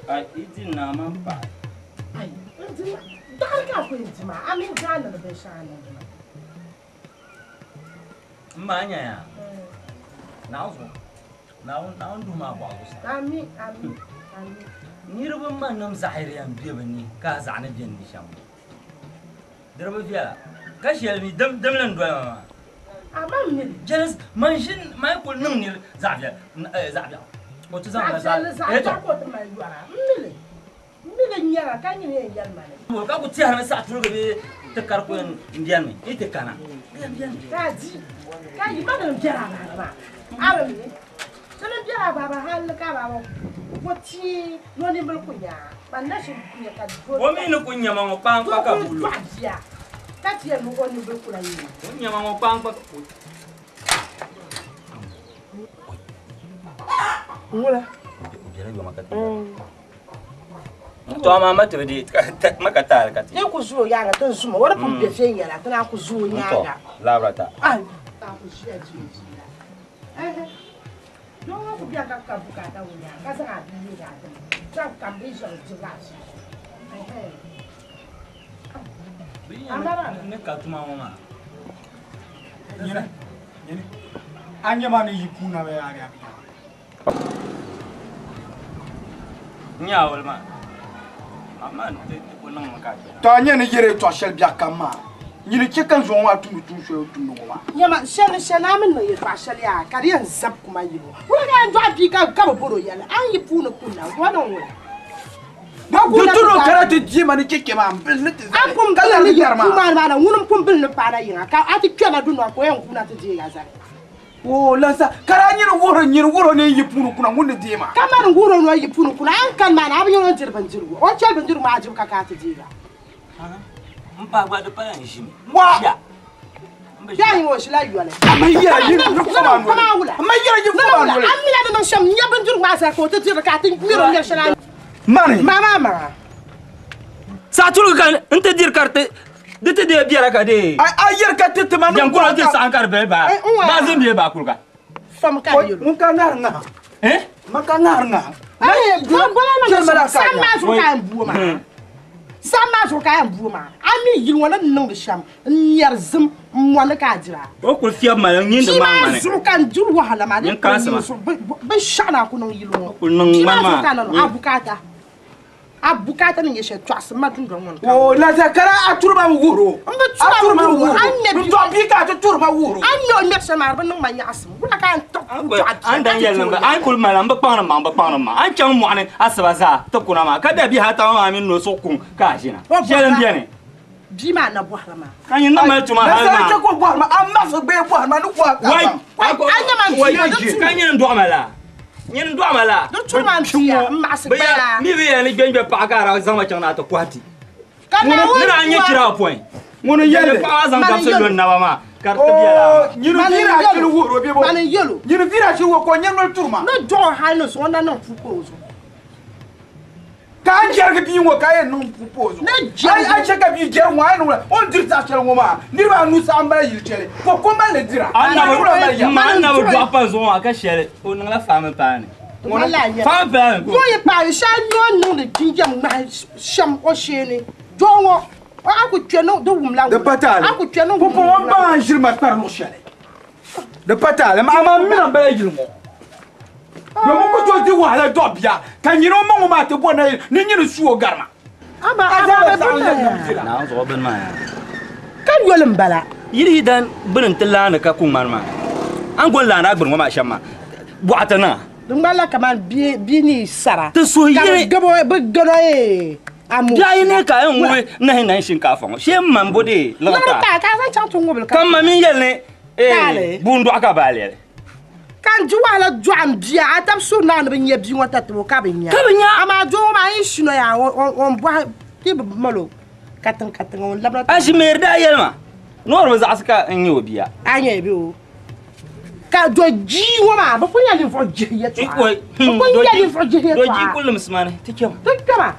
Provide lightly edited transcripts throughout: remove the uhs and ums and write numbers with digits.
Ai, yi di naa man paɣi. Ai, n di ma. Daɣiri ka a ku yɛn di maa, a mini Ghana ni binshɛŋa niŋdi maa. M ma a nya yaa? Naawuni zuɣu. Naawuni, Naawuni duhi ma a bɔɣu zuɣusaa. Ami, ami, ami. Niriba manim zaɣiri yɛn be bɛ ni ka a zaɣi ni bɛ ni shɛm ŋɔ. Di di bi viɛla. Ka shɛli mi dim, dimli n-doli ma maa. A ma mi li. Jɛlinsi, man ʒi, man yi kuli niŋ nir zaɣ viɛla, eh, zaɣ biɛɣu, o ti zaŋ la Zaɣ viɛlli, zaɣ eh, tɔ. biɛɣu ka o ti mali yɔra. M mi li. M mi li n-nyɛra ka nyini yɛn yɛli ma li. Ka ku tɛhirimi saɣi tuliga bee ti kari ku yɛn bɛnimi, yi ti kana, di yɛn bɛnimi. Ka a di, ka yi ma dini biɛri a baaba maa, a bi mi. Dini biɛri a baaba hali ka a baaba ko tia ni o nimbili ku nya a, ban na ʒi nya ka doo O mi ni ku nya ma ŋɔ kpaankpa ka doo kuli bulo. dɔɣi bia ka ti yɛli ni o nimbili ku lahi nya. O nya ma ŋɔ kpaankpa ka o. Ŋula. O bela yoma ka ti. To amaa ma ti bi di ma ka taali ka ti. Ti ku zo o yaaŋa ti zuma o di pun be viɛnyɛla ti naan ku zo o nyaaŋa. Laabira ta. Ai. Ku ʒiya di o bia. Ɛhɛ. Doo ŋɔ ku bɛni ka ka bukaata ŋɔ nyaaŋa ka zaŋ a bia leegi a dini. Chaŋ kam bee ʒiɛm dirila a bia. Ɛhɛ. Amara. Ni ka tuma ŋɔ maa. Nyini, nyini. A nyɛ ma ni yi puuna bee a ni a bi nya ma? To a nya ni yɛri yɛtɔɣ shɛli biɛɣu kam maa, nyini chɛ ka n zaŋ o maa tumdi tuun shɛli o tumdi ŋɔ maa. Nyama, shɛli shɛli a mi niŋ yɛtɔɣ shɛli yaa ka di yɛn zab kuma yili o. Wula ka a yɛn dɔɣi bia ka bi bɔr o yɛli, a ni yi puuni kunna, o niŋ wula? Di tu ni o kana ti deei ma ni chɛchɛ maa m-bili ni ti zali A pun ka bili lari ni yɛri maa. puu maa ni maa na, ŋuni m-pun bili ni paana yiŋa ka a ti kpɛma dunɔŋ ka o yɛn guuna ti deeg a zali. O lansa, ka daa nyini wuhiri nyini wuhiri o ni yi puuni kuna ŋun ni deei maa. Ka mani wuhiri o ni o yi puuni kuna, a ni kani maa ni a bi nya o ni diri bindirigu. O ni chɛli bindirigu maa dibu ka ka a ti deeg a. M paɣa gba di pala n ʒimi. Wa! Ʒiya. M bi Bɛ a ʒiya. yiŋ o ʒila yoli. A ma yɛra yi yi fo maa noli. A ma yɛra yi fo maa noli. A mi la ni niŋ shɛm n-nya bindirigu maa zali ka o ti diri li ka a ti ŋmɛri o ŋmɛri shɛli a Mani! Ma maa maŋa. Saɣa tuliga ka n ti diri ka di ti di ti deei biɛla ka deei. A a yɛri ka ti ti ma ni Jankura ti saɣim ka di beli baa. Eh, n wa. Baa zin bee baa kuliga. Fam ka di yɛlo. Ŋun ka ŋahiri ŋaha. Eh? Man ka ŋahiri ŋaha. Ai, bɔla na Chɛli ma la ka Sam nya. maa zuɣu ka yɛn buo maa. Sam maa zuɣu ka yɛn buo maa. A mi yili ŋɔ ni niŋdi shɛm n ŋmɛri zim n mɔni ka a dira. O kuli fiɛbi ma n nyindi Bia maa maa ŋmani. zuɣu ka n diri wahala maa. Di Nyin kaansi ma. Binshɛɣu na ku niŋ yili ŋɔ. Kuli niŋ Bia maa ŋmani zuɣu maa. ka a niŋ a bukaata. A bukaata ni nyɛ shɛli tɔɣisi ma dundɔŋ ŋɔ ni ka O lansa ka a turi ma wuhiri o. N bi A turi turi ma ma wuhiri o. wuhiri A ŋmɛ o. N bia dɔɣi bia ka a ti turi ma wuhiri o. A ŋmɛ o ŋmɛri shɛli maa di bi niŋ ma nyaɣisim. Wula ka a tɔɣi bia An dan ka ti yɛli ti o ni an kuli mali n bi kpaŋdi maŋ bi kpaŋdi maŋ an chaŋ mɔɣuni asiba zaa ti kuna maa ka da bihi ata maa mini nosuɣu kuŋ ka a ʒina O bɔhira. shɛli n beni Bia maa na bɔhira maa. Ka nyin na mali tuma hali Nasara maa. chɛ ka o bɔhiri ma, a maɣisi gbee bɔhiri ma ni kɔhi ka Wai! baŋ. A nya ma n Wai! bia, di tu. Ka nyin n-dɔɣi ma la? Nyin n-dɔɣi ma la? Di tu ma n bia, m maɣisi Bɛ ya- gbaya. Mi bi yɛli ni gbɛngbɛ paɣa ka a daa zaŋ ma chaŋ ni a ti kɔhi ti. Ka Naawuni Ni daa nyɛ bua. chira apɔin. Ŋuni n-yɛli li? Paɣa maa zaŋ Mani gabisi n-yɛli. lo n naba maa ka di ti biɛla Oo, maa. nyini Mani viiri a n-yɛli. chiri wuhiri o bɛ bo. Mani n-yɛli o. Nyini viiri a chiri wuhiri o ka o nya noli turi ma. Ni dɔɣi o hali ni zuɣu o na niŋ puu pa o zuɣu. Ka a jɛrigi bia ŋɔ ka a yɛn niŋ puu pa o zuɣu. Ni jɛrigi. A chɛ ka bia jɛrigi ŋɔ a yɛn niŋ o ni diri zaɣ shɛli ŋɔ maa niriba anu saha m-bala yili shɛli ka o ko mali li dira. A na bi Wula mali ya. ma a na bi dɔɣi pa zuɣu maa ka shɛli o niŋla family planning. Family planning. Doo yi paai shɛli noo niŋdi jinjam ŋmahi shɛm o sheeni doo ŋɔ a ku kpe ni di wumla Di pa taali. a ku kpe ni Pumpɔŋɔ m baŋ a ni ʒiri ma kpari luɣ shɛli. Di pa taali amaa m mina m-bala yili ŋɔ. Domin ku tooi di wahala dɔɣi bia ka nyini o ma ŋɔ maa ti bɔri ni nyini su o gari ma. A zaa bi saɣim lɛbi nam dira. Naawuni zuɣu bini maa yaa. Ka yoli m-bala. Yili yi dan gbuni n-ti laani ka ku ŋmani maa. A ni goli laani a gbuni ŋɔ maa shɛm maa, bɔɣa ti niŋ a. Di ŋmanila kaman bia ni yi sara. Ti suhu Ka yili. bɛ gano a Bihi ayi ni ka yɛn ŋubi nahi nahi shinkaafa ŋɔ, shee m ma m-bo dee liɣiri Liɣiri taa ka a zaŋ chaŋ ti ŋubili ka Ka m ma mi yɛli ni, Taali. Bua n-dɔɣi ka baa lɛli. Ka n di wahala dɔɣi m bia, a tab suhuri naa ni bɛ nya bia ŋɔ tatabo ka bɛ nya. Ka bɛ nya. Amaa doo ŋɔ maa yi shino yaa o ni bɔhi ti bi mal o katiŋ katiŋ o ni labina ti Ashimeri daa yɛli ma ni o di bi zaɣisi ka n nyɛ o bia. A nya bɛ o ka do jii ŋɔ maa bɛ pun nya ninvuɣ jihi yɛtɔɣa. Bɛ pun nya ninvuɣ jihi Do jii yɛtɔɣa. kuli limsi ma ni ti kpɛma. Ti kpɛma.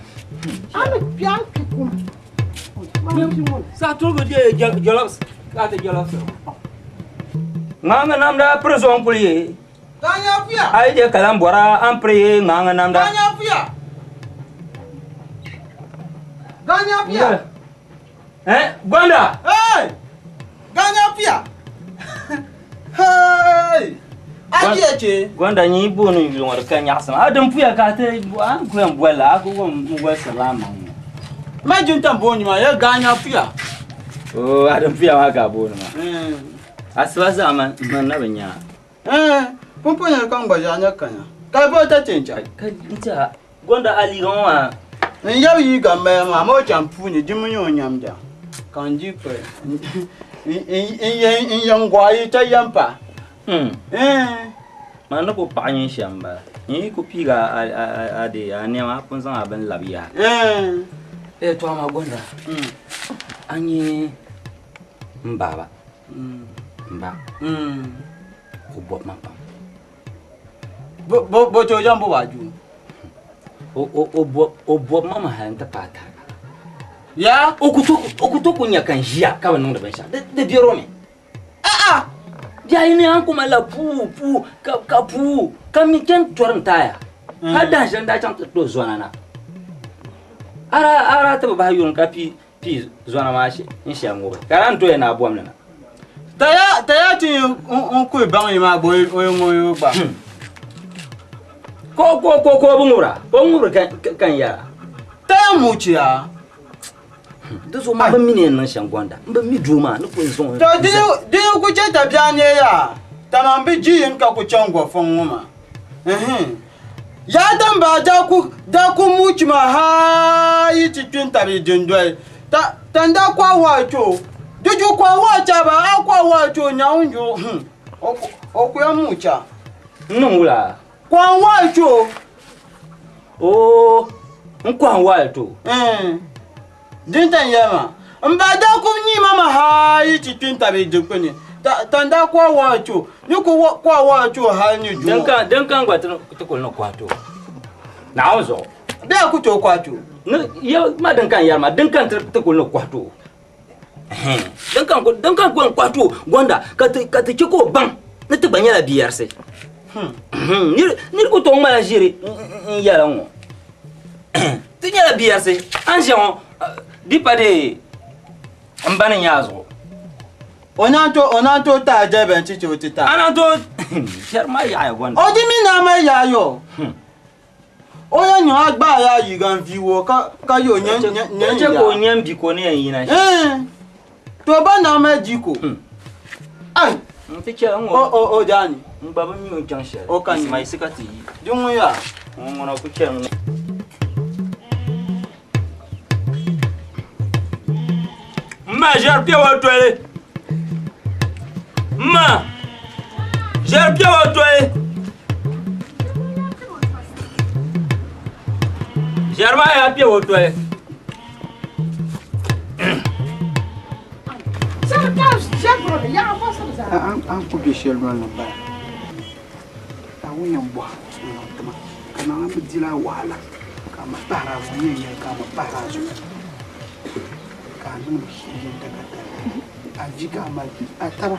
A ni kpi a ni kpi kum. Saɣa tuligu deei jolofs ka a ti jolofs ŋmaŋ namda piri zuɣu n kuli ye. A yi je ka lan bɔra a ni piri ŋmaŋ namda. Ganya pia. Eh, Gwanda. Hey! Ganya pia. Hey! Ajiya ce. Gwanda nyi booni yuli ŋɔ di ka nyaɣisim. A din puya ka ti a ni ku yɛn boli la a ku n wolisirila a maŋ ŋɔ. Ma jintam booni maa ya ganya puya. Oo a din puya maa ka a booni maa. Asiba zaa man man na bi nya. Eh, pumpɔnya ka n gba zaa nya kanya. Ka bo ta chencha. Ka n tiɛha Gonda a liiga ŋɔ maa. N yab yiiga m-mali maa, ma o chaŋ puuni di mi nyɛ o nyamda ka n di kpiri n yɛn gɔɣi yi ta yɛm pa. Man ni ku paɣi nyin shɛm m-bala. Nyin yi ku piigi a dee a nɛma a pun zaŋ a bini labi yaha. To amaa Gonda, a nya m baaba, m ba, o bɔbi ma pam. Bo ti o zaŋ bo ba ju? O bɔbi ma mi hali nti paai tariga. Ya? O ku tooi ku nya ka n ʒiya ka bi niŋdi binshɛɣu. Di biɛri o mi. A'a! Bihi ayi ni a ni ku malila puu puu ka puu ka mi chani tɔri n taaya. Hali dahin shɛli n daa chaŋ ti to zɔna na. A daa ti bi bahi yurim ka pii pii zɔna maa n shɛli ŋubi ka daa ni toya ni a bom li na. Taya taya ti n kuli baŋ yi maa gba o yi ŋubi o gba. Ko ko ko ko bi ŋubira o ŋubiri ka n yɛra. Taya muchiya. Di zuɣu maa bi mi ni yɛn niŋ shɛm gonda n bi mi doo maa ni kuli zaŋ. To di yi ku chɛ tabiɛɣu neei yaa taman bi ji yim ka ku chaŋ gɔfɔŋ ŋɔ maa. Yaa din baa daa ku daa ku muchi ma haa yi ti kpi n-tabi yi dindoli. Ta tan daa kɔhi waa cho. Di ju kɔhi waa cha ba a kɔhi waa cho nyaŋ ju hmm o ku ya mucha. N niŋ wula? Kɔhi waa cho. Oo n kɔhi waa to. Din tan yɛli maa, m ba daa ku nyii ma mi hal yi ti kpi n-tabi yi dikpini. Tan daa kɔhi waa cho, ni ku kɔhi waa cho hal ni juŋɔ. Din kam gba ti kuli ni kɔhi to Naawuni zuɣu. Bee a ku tooi kɔhi to? Ni ya ma din kam yɛri maa, din kam ti kuli ni kɔhi to. Din kam kuli ni kɔhi to gonda ka ti chɛ ka o baŋ ni ti gba nyɛla biyɛrisi. Nir ku tooi ŋmala ʒiri n-yɛla ŋ-ŋɔ. Ti nyɛla biyɛrisi. A ni ʒiya ŋɔ, di pa dee m ba ni nya a zuɣu. O naan tooi, o naan tooi taai jɛriba nti ti o ti taai. A naan tooi ʒiɛri maa yaɣiya gɔnda. O di mi naa mali yaa yo. O yɛn niŋ a gbaai a yiga n-viigi o ka ka yo nyɛ nyɛ nyɛ O chɛ ka o nyɛ m-bi ka o ni yɛn yina shɛm. Ɛɛn! To ba naa mali jiko. Ai! N ti chɛ n O o o daani. N gba bi mi o ni chaŋ shɛli. O ka ni. Ismail ka ti yi. Di ŋun yaa. Ŋun ŋuna ku chɛ n. M ma ʒiɛri kpɛbu o toli. M ma ʒiɛri kpɛbu o toli. Ʒiɛri maa yaa kpɛbu o toli. An ku bɛ shɛli noli ni m-bala ka ŋun yɛn bɔhi n-niŋ ti ma ka niŋ a mi dila wahala ka a mi pahiri a zuɣu n yɛn yɛli ka a mi pahiri a zuɣu ka a niŋdi ʒiʒiinitakatali a vi ka a mali a taba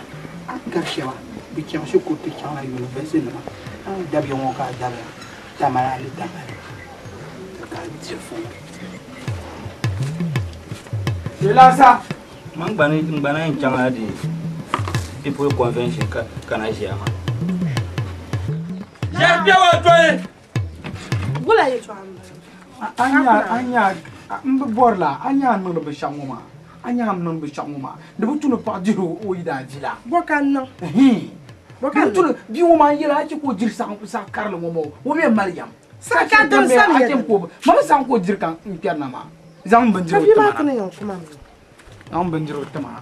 a ni gari shɛba bɛ chaŋ shikuru ti chaŋla yunivɛsiti nima a ni dabiya ŋɔ ka a dabiya tamali a ni tamali ka a diri fɔŋ. Lasa. Man gba ni n gba na yɛn chaŋla di people convention ka kana ʒiya maa. Ʒiɛri kpɛ wa toli. Wula yɛltɔɣa m-bala. A nya a nya m bi bɔri la a nya a ni niŋdi binshɛɣu ŋɔ maa a nya a ni niŋdi binshɛɣu ŋɔ maa di bi tu ni paɣa dihiri o yidaanjila. Bɔ ka n niŋ? Bɔ ka n niŋ? Bia ŋɔ maa n yɛli a chɛ ka o diri saɣ karili ŋɔ maa o mi mali yɛm. Saɣ ka diri sani yɛli. Ma mi zaŋ ka o diri ka n kpɛri na maa zaŋ bindirigu ti ma na. Zaŋ bindirigu ti ma na.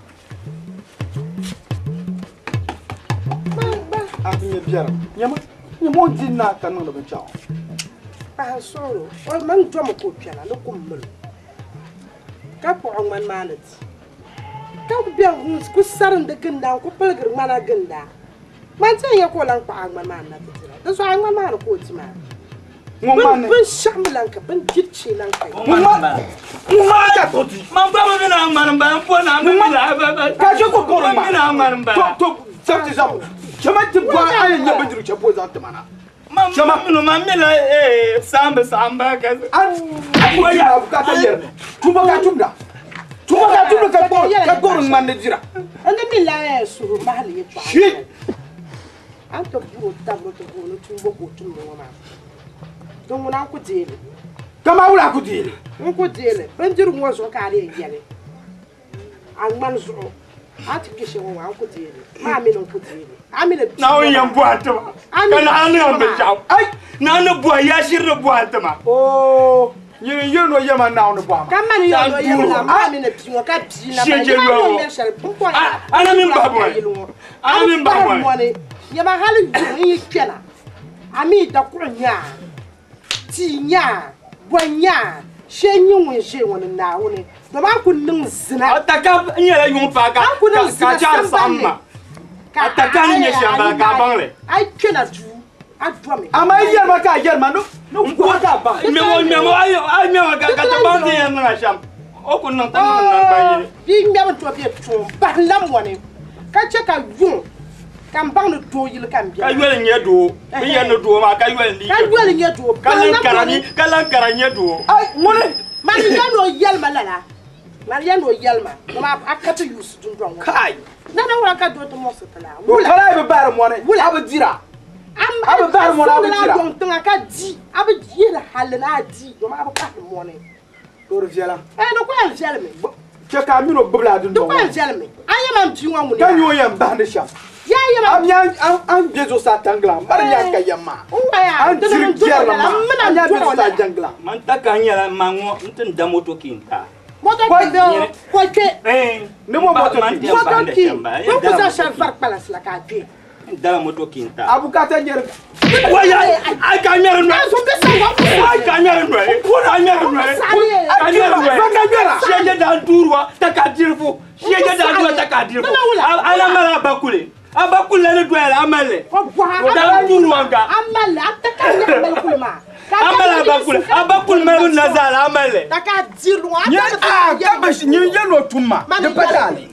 A ti nyɛ biɛrim. Nyama, nyama o di na ka niŋdi binshɛɣu. Paɣa suɣiri o, o man domi ka o kpɛna ni kum mali o, ka kpuɣi ŋmani maa ni di, ka bɛ ku sarindi ginda n-ku piligiri ŋmana ginda. Ŋmani ti yɛn nya ka o lan kpuɣi a ŋmani maa ni na ti dira, di zuɣu a ŋmani maa ni ka o di maa. Binshɛɣu mi lan ka, bindiri chee lan ka. Ŋun maa ka to di. Man gba bi mi na ŋmani m-bala, m po na mi mi la ba ba. Ka chɛ ka o kɔri ŋma. Mi na ŋmani m-bala. To, to, sabiti zaŋ. Chama ti bɔri a yɛn nya bindirigu chɛ po zaŋ ti ma na. Chama minu ma mila sambi samba ka. An ya bukata yerni. Tuba ka tumda. Tuba ka tumda ka ko ka ko ŋman ni dira. N ni mi la suhu mahali yɛltɔɣa. Shi. An ti buro tabiro ti booni tuumbo ka o tumdi ŋɔ maa. Din ŋuna n ku deeli. Kama wula ku deeli. N ku deeli. Bindirigu ŋɔ zuɣu ka a lee yɛli. A ŋmani zuɣu. A ti kpe shɛŋa ŋɔ a ku deeli. Maa mi ni n ku deeli. A mi ni Na o yɛn bɔhi tima. Ka na ni yɛn bi chaɣu. Ai na ni bɔhi ya shiri ni bɔhi tima. Oo. Nyini yɛn no yɛma naawuni bɔhi ma. Ka mani yɛn no yɛma la maa mi ni bia ŋɔ ka bia na Shee je lɔŋɔ. ŋmɛri shɛli pumpɔŋ. Ana min bahi bɔni. Ana min bahi bɔni. Yɛma hali yuŋ n yi kpɛna a mi da kuɣu nyaa tii nyaa bɔn nyaa shee nyɛ ŋun ʒe ŋɔ ni Naawuni domi a ku niŋ zina. Ataka n nyɛla yuŋ paa ka A ku niŋ ka zina chaari saɣim sambanni. ma. Ataka ni nyɛ shɛm bala ka a baŋ li. A yi kpɛna duu a domi. Amma i yɛrima ka a yɛrima no no ko ka baŋ. Ŋmɛmo ŋmɛmo ayi ayi ŋmɛmo ka ka ti baŋ ti yɛn niŋ shɛm. O ku niŋ ti niŋ nangban yini. Bia ŋmɛbu n to bɛ tuun bahi la mɔni ka chɛ ka yuŋ ka n baŋ ni doo yili ka n Ka bɛ. yoli nyɛ doo. N yɛn ni doo maa ka yoli ni Ka yoli nyɛ doo. Ka lan kara ni ka lan kara nyɛ doo. Ai ŋuni. Mani yɛn ni o yɛlima lala. Mani yɛn ni o yɛlima domi a ka ti yuusi dundɔŋ ŋɔ. Kai. Nana wula ka doo ti muɣisi ti la. O kala i bi bahiri mɔni. A bi dira. A bi bahiri mɔni a bi dira. A dɔŋ tiŋa ka di a bi yihiri halli ni a di domi a bi bahiri mɔni. To di viɛla. Ee di ku yɛn viɛlimi. Chɛ ka a mini o gbubila a Di dundɔŋ ku yɛn ŋɔ. viɛlimi. A yɛ man bia ŋɔ ŋuni Ka yaa. nyɛ o yɛn bahindi shɛm. Yaa yɛ A man mi an bɛ zuɣusaa tangila n bari nyaa ka yɛm maa. N waya. An Di diri ni dɔɣɔ jɛrili lala. maa. N mina A n nya bɛ dɔɣɔ zuɣusaa lala. jangila. Man taka n nyɛla ma ŋɔ n ti da moto ki n taa. Moto ki bɛ o ko kpe. Ni mo moto ki. Moto ki. N ku zaŋ shɛli vari kpalansi la ka a kpe. N dala moto ki n taa. A bukata nyɛri. Waya ai ka ŋmɛri nɔhi. Ai ka ŋmɛri nɔhi. A ŋmɛri nɔhi. A ŋmɛri nɔhi. Ba ka ŋmɛra. Shɛjɛ daa duuruwa ta ka dirifu. Shɛjɛ daa duuruwa ta ka dirifu. Ala mali a bakuli. A bakuli la ni doya la a mali li. O bɔha. Daa duuruwa nka. A mali a ta ka nyɛ mali kuli maa. A mali a bakuli. A bakuli malibu na zaa la a mali li. Ta ka diri ŋɔ. Nyɛ a ka bɛ nyɛ yɛn n'o tum ma. Di pa taali.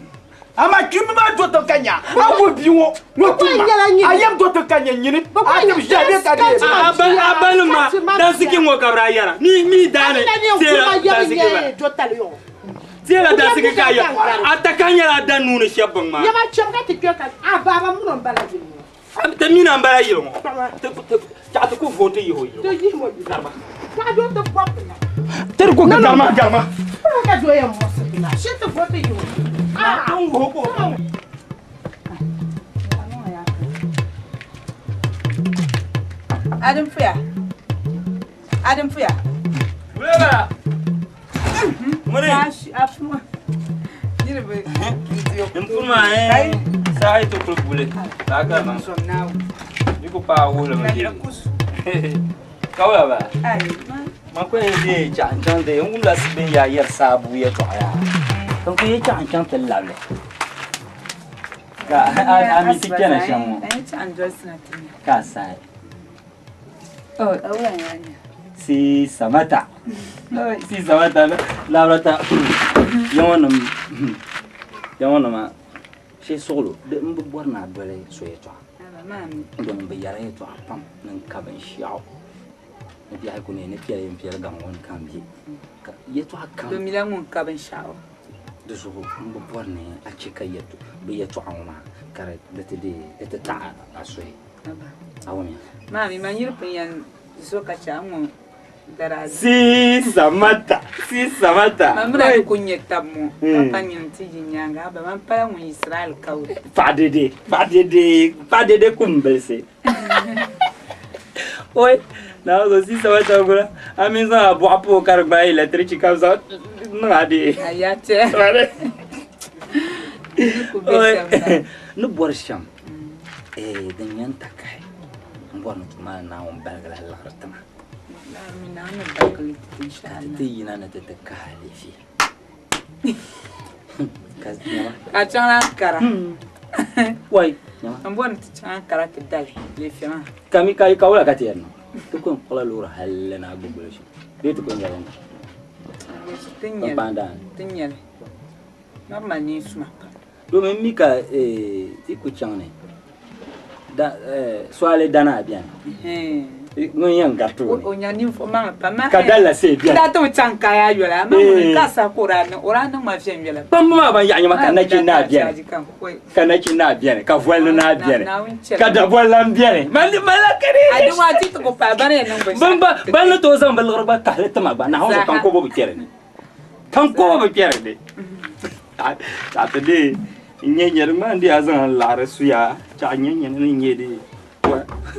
Ama kpimbi maa do tiŋ ka nya. A wo bia ŋɔ n'o tum ma. A yɛm do tiŋ ka nya nyini. A ti ʒiya bɛ ka di. A bali ma dansiki ŋɔ ka bɛ yɛra. Mi mi daani. Teela dansiki ba. Teela dansiki ka yɛra. A ta ka nyɛla a da nuuni shɛba biŋ maa. Yɛma chɛm ka ti kpe ka a baaba minɔ n bala yili ŋɔ. Ti mina n bala yili ŋɔ. Chaɣa ti ku vooti yihi o yili Ti ŋɔ. yihi mo yili. Paɣa doo ti bɔbi la. Tiri ku garima garima. Paɣa ka doo yɛn muɣisi ti la. Shee ti vooti yihi o. N wuhi ko. Adam Fuya. Adam Fuya. Wula bala. Muni. Tashi afuma. Niriba. N puma sahi ti kuli buli. Taa ka ma. Som now. Ni ku paa wuhili mi Na diri. kusu. Ka wula bala. Ai ma. Ma ku yɛn deei chaɣ n chaŋ de n wumla bin yaa yɛri saabu yɛltɔɣa yaa. Ka n ku yɛ chaɣ n chaŋ ti labili. Ka a mi ti chana shɛm ŋɔ. Ai chan dolsina tin. Ka a sahi. Oh, awla ya. Si samata. Si samata labrata. Yaŋɔ Yaŋɔ shee suɣulo n bi bɔri ni a doli so yɛltɔɣa. Aba ma mi. Domi bi yɛra yɛltɔɣa pam ni n ka binshaɣu. Ni biɛhi ku ne ni piɛli n piɛli gaŋ ŋɔ ni ka n bɛ. Ka yɛltɔɣa kam Domila ŋun ka binshaɣu. di zuɣu n bi bɔri ni a chɛ ka bi yɛltɔɣa ŋɔ maa ka di ti di ti taɣi a suhi. Aba. A wumya. Ma mi ma yiri pun yan zo ka cha ŋun dara. Si samata si samata. Ma mira ni ku nyɛ tab mo. Ka pa nyini ti yi nyaaŋa. Aba man pala ŋun Israel kawuli. Paɣa dede paɣa dede paɣa dede ku n bilisi. Oi na zo si samata gula a mi zaŋ a bɔɣu pa o ka di gbaai electric ka bi zaŋ niŋ a dee. A ya tɛ. Ni ku be Oi shɛm la. ni bɔri shɛm din nyɛ n takahi n bɔri ni tuma ni Naawuni baligila liɣiri tima. La mi Naawuni baligili ti Ka inshallah. ti yina ni ti ti kahi aleefi. Ka nyama. Ka chaŋ la Ankara. Wai nyama. N bɔri ni ti chaŋ Ankara ti dali leefi maa. Kami ka ka wula ka ti yɛri niŋ. Ti ku yɛn kpuɣila loori halli na a gbubi shɛm. Bee ti ku nyɛli ni. Ti N nyɛli. kpaan daani. Ti nyɛli. Ma bi mali neen suma pam. Domin mi ka ti ku chaŋ ni. Da swale dana bian. Ŋun yɛn gariti o ni. O nya ninvuɣu maŋa pam. Ka dalla see biɛni. Daa ti o chaŋ kaya yola, amaa ŋuni ka sa ka o daa niŋ, o daa niŋ ma viɛnyɛla. Kpamba maa ban yaɣi nyɛ ma ka nachin naa biɛni, ka nachin naa biɛni, ka voli naa biɛni, ka daboli lan biɛni. Mali mali ka di. A di maa ti ti ku paai bani yɛn niŋ binshɛɣu. Ban gba ban ni tooi zaŋ bi liɣiri gba tahili ti ma gba Naawuni zuɣu kankobo bi kpɛri ni. Kankobo bi kpɛri ni. Ka ti dee n nyɛ nyɛ di ŋmani di yaa zaŋ n laɣiri suya chaɣ nyɛ nyɛ ni nyɛ di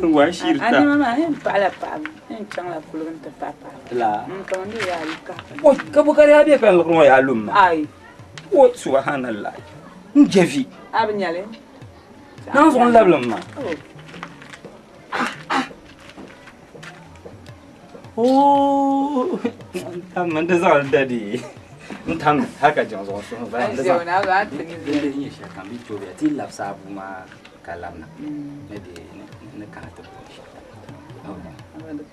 wa shiri ta. A nɛma maa n paɣila paɣaba n chaŋla kuligi n ti paɣi paɣaba. La. N kama mi yaa yi kahi. O ka bo ka di yaa bɛ ka n liɣiri ŋɔ yaa lum ma. Ai. O subhanallah. N je vi. A bi nyɛli. Naŋ zuɣu n labilim ma. Oh, n tam n di zaŋ dadi. N tam hali ka jiŋ zuɣu suhu ba n di zaŋ. Din di nyɛ shɛli kam bi tooi ti labisi a bua maa ka labina ni di ni kana ti booni shɛli.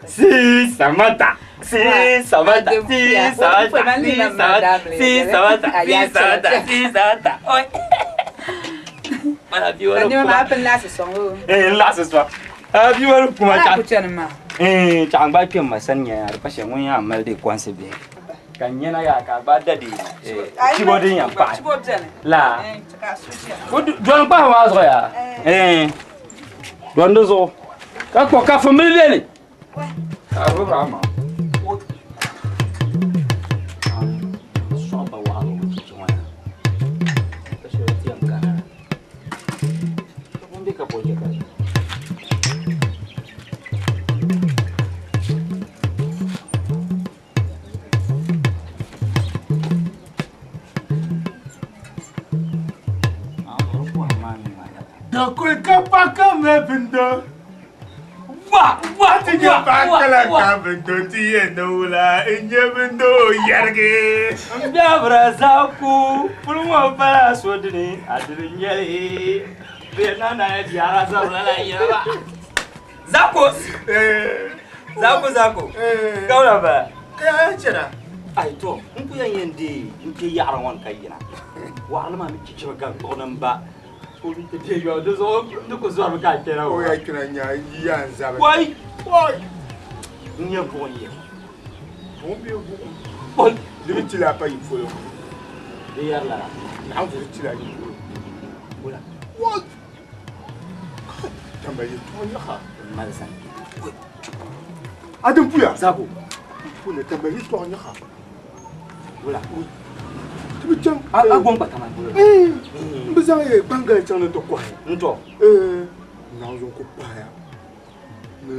Si Samantha, si Samantha, si Samantha, si Samantha, si Samantha, si Samantha, si Samantha. Oi. Mana bi wani kuma. Eh, n laɣisi sɔŋ. A bi wani kuma chaɣ. Eh, chaɣ gba kpɛ ma sani nyɛ di pa shɛli ŋun yaa mali di kɔnsi bihi. Ka n nyɛna yaa ka a gba da di chibo din yɛn pahi. La. Dɔni kpahi maa zuɣu yaa. Eh. Dɔni di zuɣu. Ka kpɔ ka fumbili beni. Ka a gbubi ama. Sɔɣu ba waɣala o chichi ŋɔ yaa. Ka shɛli ti yɛn kana. Ŋun bɛ ka bɔ jɛ ka di. Dakuri ka pa ka mɛ bindo. Wa wa Ti nyɛ paɣa ka bindo ti yɛ ni wula n nyɛ bindo yɛrigi. N biɛbira zaku puli ŋɔ pala so dini a dini nyɛli bɛ na na ya biɛra zabila la yɛba. Zaku zaku zaku kawla ba. Ka yaa chɛna. Ai to n ku yɛn yɛn deei n kpɛ yaɣari ŋɔ ni ka yina waɣali maa mi chichibi ka gbuɣi ni n ba o ti bɛ yɔ di zuɣu ni ku zɔrimi ka a kpɛra O yaa kpɛna nya yi yaa n zabi. Wai Wai. N nyɛ buɣum yɛ. Buɣum bee buɣum. Oi. Di bi tila pa yi polo. Di yɛri lala. Naawuni di tila yi polo. Wula. Wai. Tamba yɛltɔɣa yaha. Mali sani. A din puya. Zago. Puna tamba yɛltɔɣa yaha. Wula. Ti bi chaŋ. A gɔn kpa tama bolo. N bi zaŋ ye gbangali chaŋ ni ti kɔhi. N tɔ. Naawuni zuɣu ku pahaya ni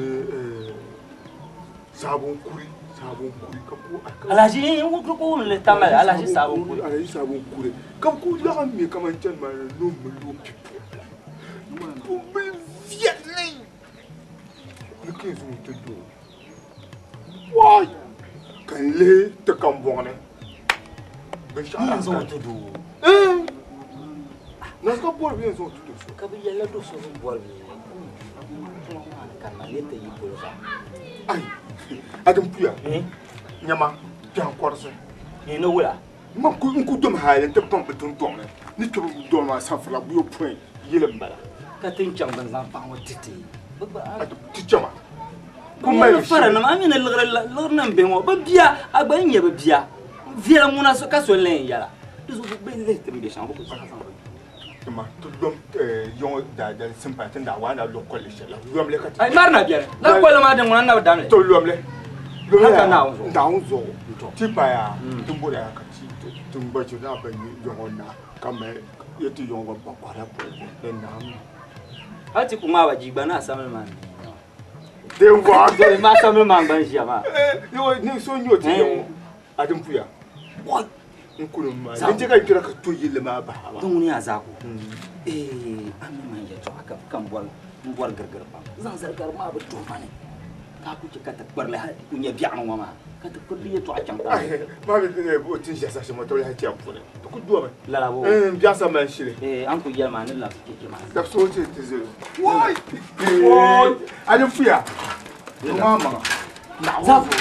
sabon kuri sabon kuri ka ku. Alhaji n ku ku wum li tamali Alhaji sabon kuri. Alhaji sabon kuri ka ku laɣim mi kaman chani maa ni no mili o pipu. Mili viɛlli. Ni ka zaŋ ti doo. Wai! Ka n lihi ti kambɔŋ ni. Binshɛɣu N zaŋ ti doo. Nasu ka bɔri bɛ yɛn zaŋ ti do so. Ka bi yɛlila do so bɛ bɔri bɛ ka ma ne ti yi polo zaa. Ai, a din puya. Nyama, kpɛŋ kɔrisi. Ni ni wula. Ma ku n ku dom hali n ti baŋ bi dundɔŋ ni. Ni kpɛ bi dɔŋ maa sanfurila buyopɔin yili m bala. Ka ti n chaŋ bin zaŋ paɣa ŋɔ ti ti. Ti chama. Ku mali fara nim a mi ni liɣiri liɣiri nim bɛ ŋɔ bi bia a gba n nyɛ bi bia viɛla ŋuna so ka so n lee yɛla di zuɣu bi lihi ti ni bɛ shɛŋa bi ku zaŋ zaŋ bi. Tuma ti lom yɔŋɔ daadali simpa ti daa waa na lɔ kolli shɛli la lomli ka ti. Ai mari na biɛni la kolli maa din ŋuna na bi damli. To lomli. Hali ka Naawuni zuɣu. Naawuni zuɣu. Ti paya ti bɔri ya ka ti ti gba chɛ na ba yɔŋɔ na ka mali yɛ ti yɔŋɔ gba ba kɔhira pɔli ni naam. Hali ti ku ŋmaa ba jii gba na asamli maa ni. Den bɔɣa. Dole ma asamli maa gba n ʒiya maa. Yɔŋɔ ni so nyɛ o ti yɔŋɔ a din puya. N kuli maa din chɛ ka kpɛra ka to yilli maa bahi ba. Din ŋuni yaa zaako. Ee a mi man yɛltɔɣa ka ka n bɔri n bɔri girigiri pam. Zaŋ zalikari maa bi tuhi ma ni. Ka ku chɛ ka ti kpirili hali ti ku nyɛ biɛɣuni ŋɔ maa ka ti kpirili yɛltɔɣa chaŋ tam. Maa bi o ti ʒiya saha shɛli ŋɔ tibili hali chɛbu puuni. Ti ku domi. Lala bo. N biɛɣu sa mali shili. Ee an ku yɛli maa ni labisi cheche maa. Labisi o ti ti zali. Wai! Wai! A din puya. Ŋmaa maŋa. Zaako.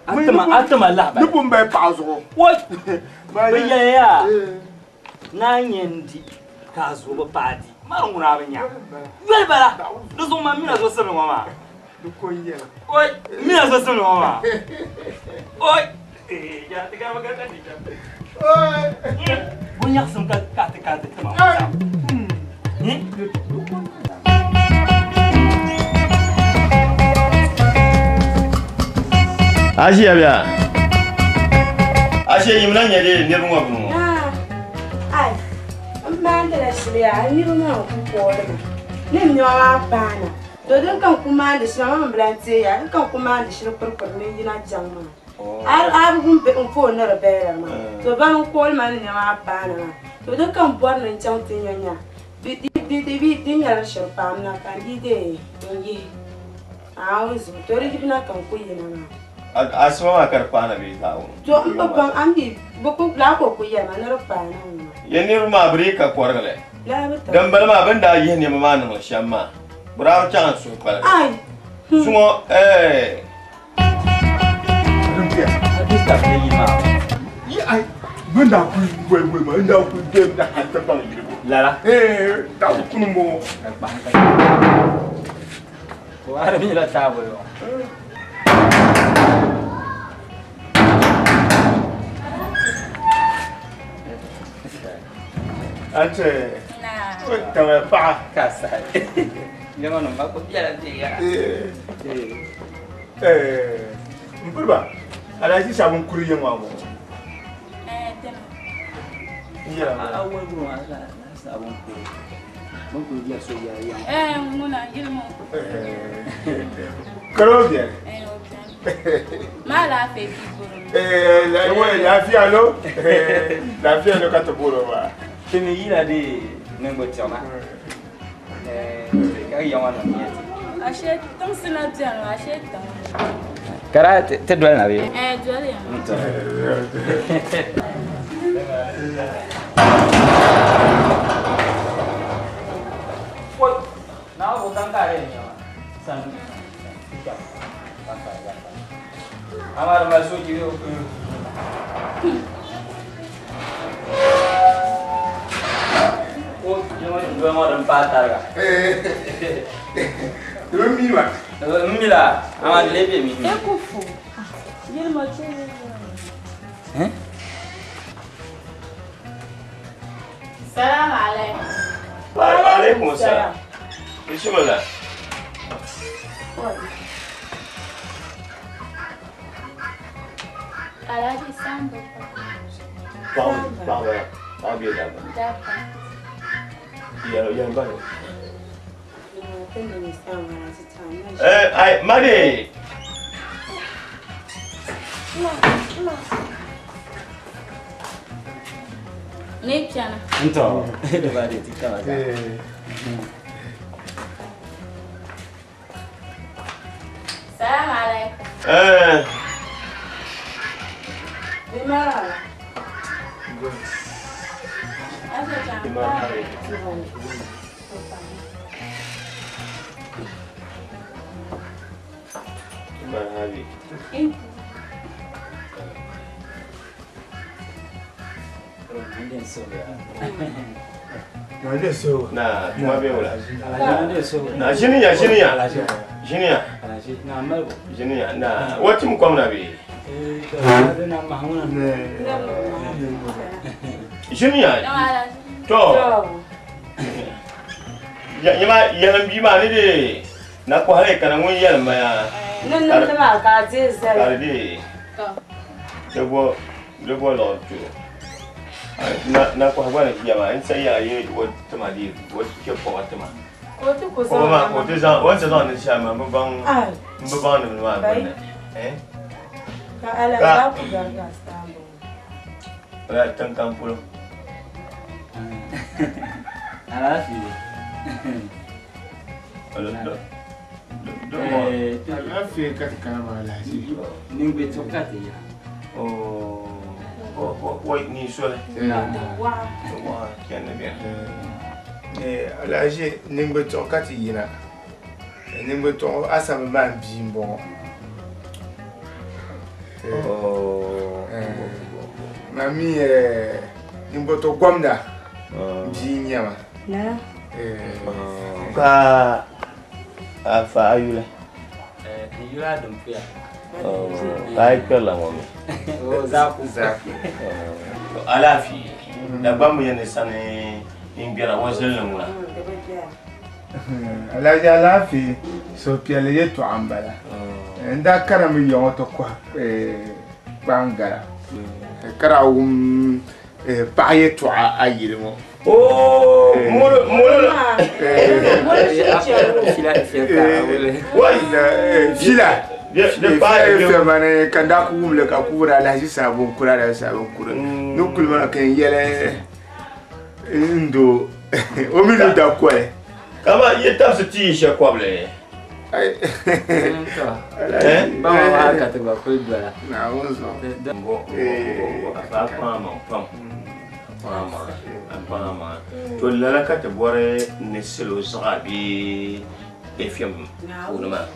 A tima lahabali. Ni pun bali paɣa zuɣu. Wai! Bi yɛli yaa. Naa nyɛ n di ka a zuɣu bi paai di. Mari ŋuna bi nya. Yoli bala. Di zuɣu ma mina zo simli ŋɔ maa. Di ko n-yɛli. Oi, mina zo simli ŋɔ maa. Oi. Ya, ti gama ka ti chɛ. Oi. Bu nyaɣisim ka ka ti ka ti tima ŋɔ zaa. A ʒiya bɛ a? A ʒe yim na nyɛ di niriba ŋɔ bini ŋɔ. Ai, n maandila shili yaa, n niriba maa n-ku kooli ma. Ni n nɛma maa paana. To din ka n ku maandi shili maa, man bi lan teei yaa, din ka n ku maandi shili piripiri ni n yina jaŋ maa. A bi wum bihi n-fooni ni di bɛɛliri maa. To bana n-kooli ma ni nɛma maa paana maa. To din ka n bɔri ni n chaŋ ti nya nya di nyɛla di shiri paamina ka n dii deei n yihi Naawuni zuɣu. To di yibina ka n ku yina maa. Asiba maa ka di paana bee zaawuni? To m bi baŋ, a mi bɛ ku laa ka o ku yɛli ma ni di paana ŋɔ. Ya niriba maa bɛ dii ka kɔrigi li. Laa bi tiri. Dimbala maa bɛ ni daa yihi nɛma maa niŋli shɛm maa, bɛ daa bi chaŋ n-suhi paligi. Ai! Zuŋɔ ɛɛh. Bɛ daa kuli boli boli ma, n daa kuli dɛm na hali ti baŋ yirigu. Lala? Ee, daa kuli kuni m-bɔŋɔ. Wari mi la taabuli ŋɔ. Ante, tama paɣa. Ka sahi. Nɛma nim ba ku biɛla bɛ ya. N piriba, Alhaji Shabu n kuri yiŋ maa bɔŋɔ. N yɛla ŋɔ. A wali buru maa Shabu n kuri. Bɛ kuli biɛri so yɛla yiŋ. Ŋuna yili ŋɔ. Karo biɛni. Ma alaafee ka i bori mi. Lafiya lo. Lafiya lo ka ti bori o maa. Ti mi yila di niŋbu tiɣa. Ka ya ŋɔ nim nyɛ ti. Ashe tiŋsi na biɛni ashe tiŋ. Kara ti doli na bee? Doli ya. Na bo kan kare ne ma. San. Amar ma so ki yo. O yo do mo dum pa targa. Di bi mi ma. M mi la, ama di lee be mi. E ku fu. Yili mo che. Eh? Salaam alaikum. Wa alaikum salam. Bismillah. Alhaji Sambo. Paɣaba paɣaba bee dabba? Dabba. Yɛli ba ni. Ai, Madi. Ne piano. Nto. Di ba di ti kama za. Salaam alaikum. Bimara. Ashe chan. Marhabi. Na, tuma be wula. Na, shini ya, shini ya. Shini ya. Shini ya. Na, watim kom na be. Shini ya. To. Ya, yima yalam bi ma ni de. Na ko hale kana ngun yalam ma ya. Ni nimdi maa ka a deei zali. Ka di de. Di bo lɔɣu kpɛ na kɔhi gba ni ʒiya maa n sa yaa ye o tima di o chɛ kɔba tima Ka o ti ku zaŋ kɔba maa ka o ti zaŋ o ni ti zaŋ ni shɛli maa n bi baŋ n bi baŋ nim maa gbunni Ka ala daa ku gari ka saamba ŋɔ. Ala tiŋ kam polo. Alaafee. Alaafee ka ti kana maa Alhaji. Ningbɛ tuɣu ka ti ya. Wai ni soli. Waa. Kɛni bɛ. Alhaji ningbɛ tuɣu ka ti yina. Ningbɛ tuɣu asabi maa bia n bɔŋɔ. Ma mi ningbɛ tuɣu gomda bia n nyɛma. Na. Ka afa a yuli? N yuli Adimpuya. Ka a yi kpɛrila ŋɔ mi? Zaaku. To alaafee. Dagbamb yɛn ni sani n gbɛra o zilinli ŋuna. Alhaji alaafee suhupiɛlli yɛltɔɣa n bala. N daa karimi ya ŋɔ ti kɔhi kpaangala ka daa wum paɣa yɛltɔɣa a yili ŋɔ. Fila fɛmani ka n daa ku wumli ka ku wuri Alhaji Sabo n kuri Alhaji Sabo n kuri ni kuli maa ka n yɛli n do o mi ni da koli. Kama yi tabisi ti yi shɛ kɔbili. Ba maa ka ti gba kuli dola. Naawuni zuɣu. Mbo mbo afa kpaŋ maŋ pam. Kpaŋ maŋa. To lala ka ti bɔri ni salo zaɣa bee FM puuni maa.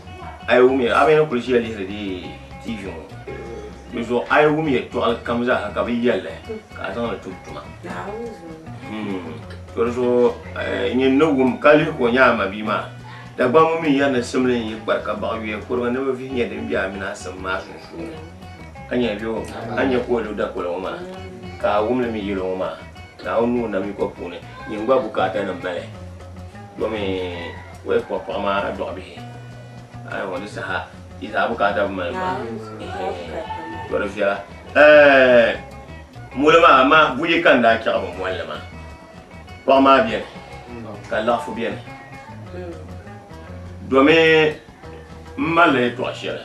A yi wum ya a mi ni kuli ʒiya lihiri di TV ŋɔ. Di zuɣu a yi wum yɛltɔɣali kam zaaha ka bɛ yɛlli ka a zaŋli tum tuma. To di zuɣu nyɛ ni wum ka lihi ka o nyɛ a ma bia maa. Dagbamba mi yɛri ni simli n-yi kpari ka baɣa yuya kuriga ni bɛ vihi nya din be a mini a sim maa sunsuuni. A nya bɛ o, a nya ka o lu dakoli ŋɔ maa ka a wum li mi yɛlo ŋɔ maa. Naawuni nuu nam yiko puuni nyin gba bukaata nim mali domi o yi kpuɣi paɣa maa a dɔɣi bihi ayi ŋɔ di saha yi zaa bukaata bi mali maa to di viɛla muli maa amaa buyi ka n daa chaɣi bi molli maa paɣa maa beni ka laɣafu beni domi n malila yɛltɔɣa shɛli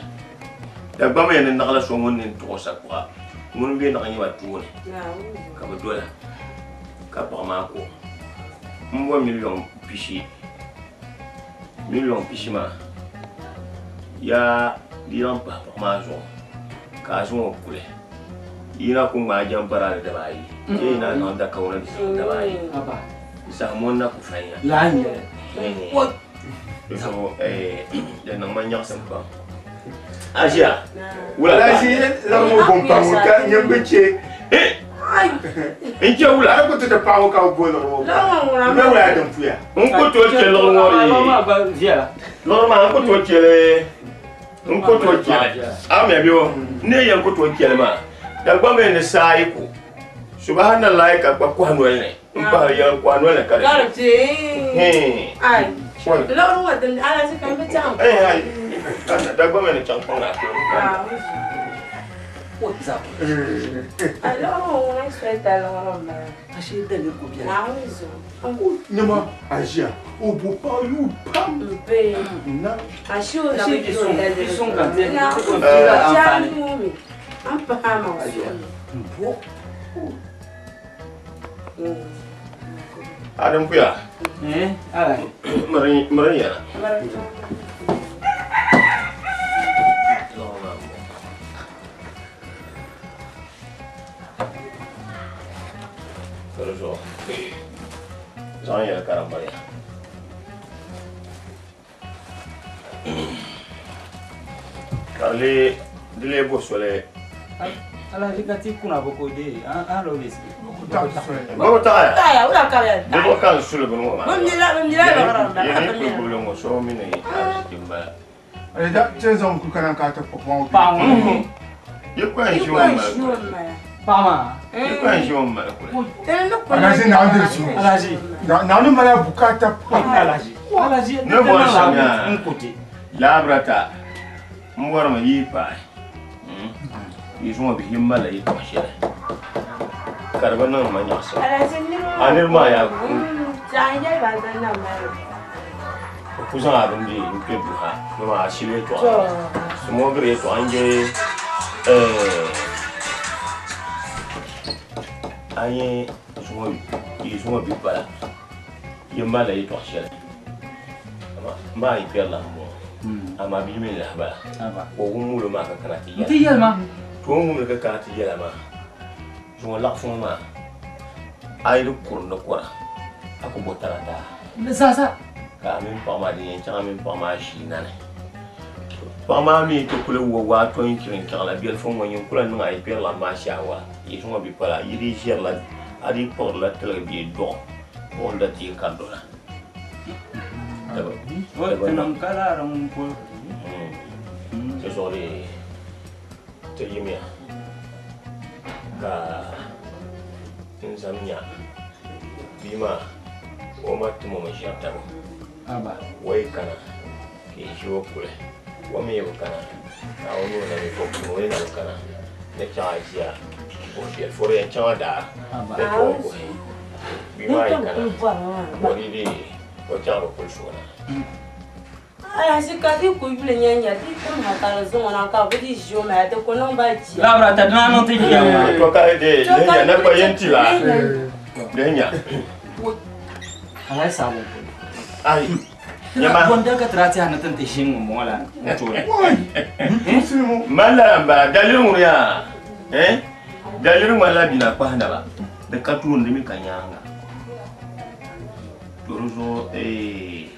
Dagbamba yɛn ni naɣila so ŋun nini tuɣi o sakuɣa ŋuni m-be naɣ nyɛma tooni ka bɛ dola ka paɣa maa ko m-bo miliɔn pishi. Miliɔn pishi maa yaa di zaŋ pahi paɣa maa zuɣu ka a zaŋ o kuli. Yi na ku ŋmaai jɛmpara di daba ayi bee yi na zaŋ da kawana di daba ayi. Di saha ŋɔ n na ku fanya. Di zuɣu di niŋ ma nyaɣisim pam. A ʒiya? Wula ka? Alhaji laɣim o bom pam ka nyɛ bi che. N che wula? A ku ti ti paɣa ŋɔ ka bi bo liɣiri ŋɔ pam. N bɛ wula din puya. N ku tooi che liɣiri ŋɔ di. Liɣiri maa n ku tooi che li. N ku tooi che li. A mi bɛ o n ni yɛn ku tooi che li maa. Dagbamba ni saa yi ku. Subahanallahi ka kpa kɔhi noli ni. N pahiri yɛli kɔhi noli ni ka di che. Dagbamba ni chaŋ kpaŋ na Nyama a ʒiya o bo paɣa yuu pam na. Adam kuya. Miri yana. Zaŋ yɛli karambaliya. Ka di lee di lee bo soli. Alhaji ka ti kuna boko de an lo be sigi. Boko taɣaya. Taɣaya wula ka bɛ Di bo ka n suli bini ŋɔ maa. Bɛ mila bɛ mila lɔɣiri n bala. Yɛli kuli gbubili ŋɔ so mi ni ariziki n bala. Alhaji da ti zaŋ ku kana ka ti kpuɣi ŋɔ. Paɣa ŋɔ. Yi kɔya n ʒi ŋɔ mali kuli. Paɣa maa. Yi kɔya n ʒi ŋɔ mali kuli. Alhaji Naawuni diri suhu. Alhaji. Naawuni mali bukaata pam. Alhaji. Alhaji. Ne bɔri shɛm yaa. N kuti. Laaburata n bɔrimi yi paai yi zuŋɔ bihi yi malila yi tɔɣi shɛli ka di bi niŋ ma nyaɣisim. A niriba maa yaa o ku zaŋ a bini n kpe duha ni maa a shili yɛltɔɣa sumogiri yɛltɔɣa n je a nyɛ yi zuŋɔ bi pala yi malila yɛltɔɣa shɛli maa yi kpɛrila m bɔŋɔ amaa bia mi lahi bala ka o wum wulo maa ka kana ti yɛla to o wumli ka kana ti yɛla maa zuŋɔ laɣafu ŋɔ maa a yi di kuri ni kɔra a ku bo tana daa ka a mini paɣa maa din yɛn chaŋ a mini paɣa maa ʒii nani paɣa maa mi ti kuli wa waa to n chiri n chaŋla biɛlifu ŋɔ nyin kula niŋ a yi kpɛrila maa shaawa yi zuŋɔ bi pala yi di ʒirila a di kpuɣirila tiligi bee duɣu buɣim da ti yi ka dola. Ti niŋ ka laara ŋun polo. Ti zuɣu di ti yimiya ka n zam nya bia maa o ma timo mi ʒiɛri tabo o yi kana ka yi ʒi o kuli o mi yi bi kana ka o ni o na mi ka o kuli o yi na bi kana ni chaŋ a ʒiya buhi biɛli fɔri yɛn chaŋ a daa ni ka o buhi bia maa yi kana o di di o chaŋ bi kuli suuna. Alahachi ka di ku yuli nyɛ nya di tim ha ka di zaŋ o na ka bi di ʒi o maa di ku niŋ ba jia. Labra ta dina niŋ ti jia maa. To ka de lihi nya na kpa yin ti la. Lihi nya. Alhaji sabo. Ai. Nyama. Gonda ka tira ti hana tin ti ʒi ŋun bɔŋɔ la n tooni. Man la n bala daliri ŋuni yaa. Eh? Daliri ŋmanila bina kpahi naba. Di ka tooni di mi ka nyaanga. To di zuɣu eh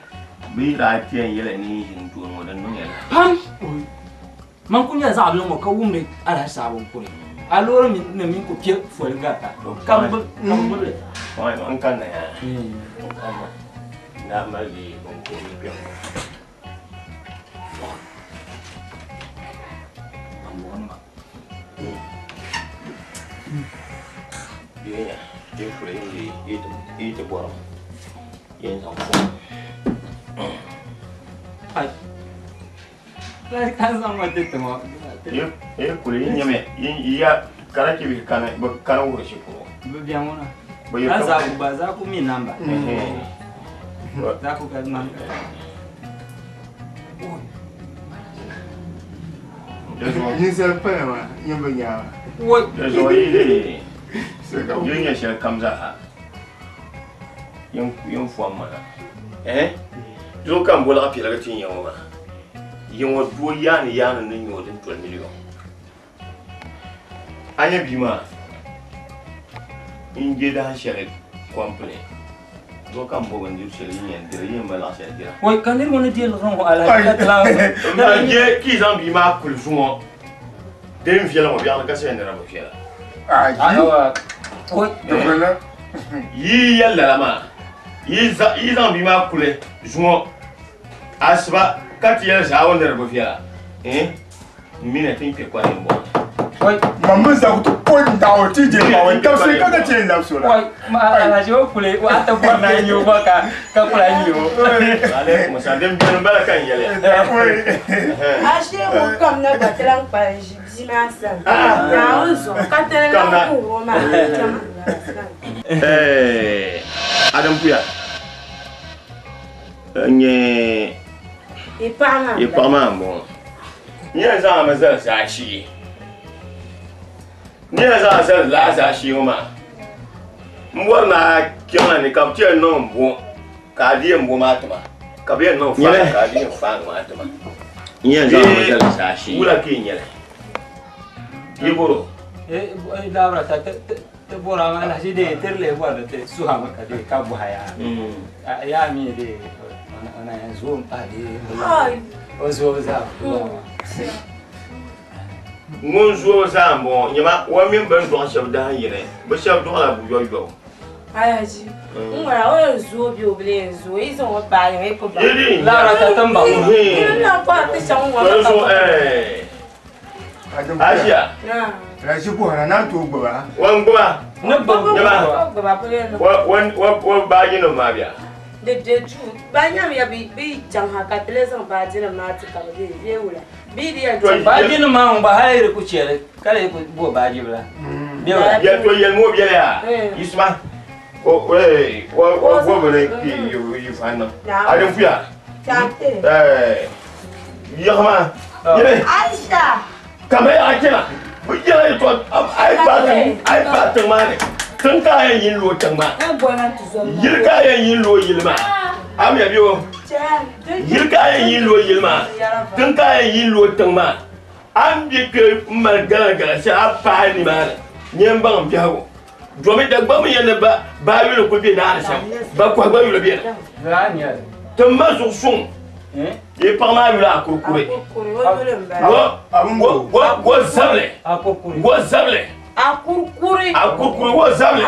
Bɛ yi daa ti yɛn yɛli ni yi ʒini tooni ŋɔ, di niŋ ya lahi. Pam! Man kuli nyɛla zaɣ bila ŋɔ ka wumdi alahichi saɣibu n-kuri. A loori mi ni ku kpe foli garita ka n gbubi li. N kanna yaa, n kanna. N daa mali di biŋkuhiri kpɛm ŋɔ. Benya, yi kuli yi ti bɔrim, yin zaŋ fom. Ai. Lai ka zaŋ ma ti ti ŋɔ. Yi kuli yi nyɛmi yi ya karachi bihi kani bi kani wuhiri shikuru. Bi bɛ ŋɔ na. Ka zaku gba zaku mi namba. Zaku ka ŋman. Ninsal pala maa nyɛ bi nyaanga. Di zuɣu yi di yi nyɛ shɛli kam zaa yin fom ma na. Eh? Zuɣu ka n boliɣa piɛligi ti nyɛ ŋɔ maa. Yi ŋɔ doo yaani yaani ni nyɛ o din toli miliyon. A nyɛ bia maa n je dahin shɛli kɔmpini zuɣu ka n bo bindiri shɛli yi yɛn diri yi yɛn mali laɣ shɛli dira. Wai ka niriba ni deei liɣiri ŋɔ alahichi ka ti lahi N maa je ka yi zaŋ bia maa kuli zuŋɔ din viɛla ŋɔ biɛɣuni ka shɛli nira bi viɛla. Yi yɛli lala maa yi zaŋ bia maa kuli zuŋɔ asiba ka ti yɛli zaawuni ni di bi viɛla eh? N mi na ti ni kpe kɔhi m-bɔŋɔ. Mam mi zaŋ ti po n-daɣi ti je ma o tabisi ka ka chɛ n-labisi o la. Oi, ma Alhaji o kuli o a ti bɔri ni a nya o gba ka ka kuli a nya o. Alaikum salam din beni m-bala ka n yɛli ya. Ashee ŋun kam na gba ti lan kpalim ʒi bia maa sani. Naawuni zuɣu ka ti ni lan kuhir o maa kpɛm sani. Adam puya n-nyɛ Yi paɣa maa yi paɣa maa m-bɔŋɔ. N yɛn zaŋ mi zali zaashee. N yɛn zaŋ zali laa zaashee ŋɔ maa. M bɔri ni a kpɛma ni ka bɛ ti yɛn niŋ m bo ka a di yɛn bo maa tima ka bɛ yɛn niŋ faani ka a di yɛn faani maa tima. N yɛn zaŋ mi zali zaashee. Wula ka yi nyɛli? Yi bɔro? Laabira ta ti bɔra maa lahi dee tiri lee bɔri ni ti suhami ka dee ka bɔha yaa yaa mi dee o na yɛn zooi m-pahi bee o zoobu zaa Ŋun zooi zaa m-bɔŋɔ nyama o mini bɛ ni dɔɣi shɛba dahin yini bɛ shɛba dɔɣila buyɔyɔbu. Alhaji, n ŋɔra o yɛn zooi bee o bi lee yɛn zooi yi zaŋ o paai yiŋa yi ku baŋ. Laara ka ti m-baŋ o. Yi ni lan kɔhi ti chaŋ ŋɔ ma ka Asia. Rashi buhara na tooi gbuba. Wan gbuba. Ni gbubi. Gbuba Wa baaji nim maa bia. Di bɛ duu ba nyamiya bi yi chaŋ ha ka ti lee zaŋ baaji nim maa ti ka bi bee bee wula bee di yɛn chaŋ. Baaji nim maa ŋun gba hali di ku chɛli ka lee ku bo baaji bila. Bee wula. Ya to yɛli ŋɔ biɛla yaa yisima o wa gbubi ni yi fa niŋ a din puya. Yaɣa maa yɛli Aisha kamar a kpɛna bi yɛla yɛltɔɣa a yi paai tiŋ maa ni tiŋ ka a yɛn yi n-looi tiŋ maa yili ka a yɛn yi n-looi yili maa a mi bɛ o yili ka a yɛn yi n-looi yili maa tiŋ ka a yɛn yi n-looi tiŋ maa a ni bɛ kpɛ m mali gala gala shɛli a paai nimaani nyɛ n baŋ n biɛhigu domi Dagbaŋ mi yɛn ni baa yuli kuli bɛ naani shɛm ba kɔhi gba yuli bɛni ti ma zuɣu suŋ yi paɣa maa yuli akurikuri wo zabili wo zabili akurikuri wo zabili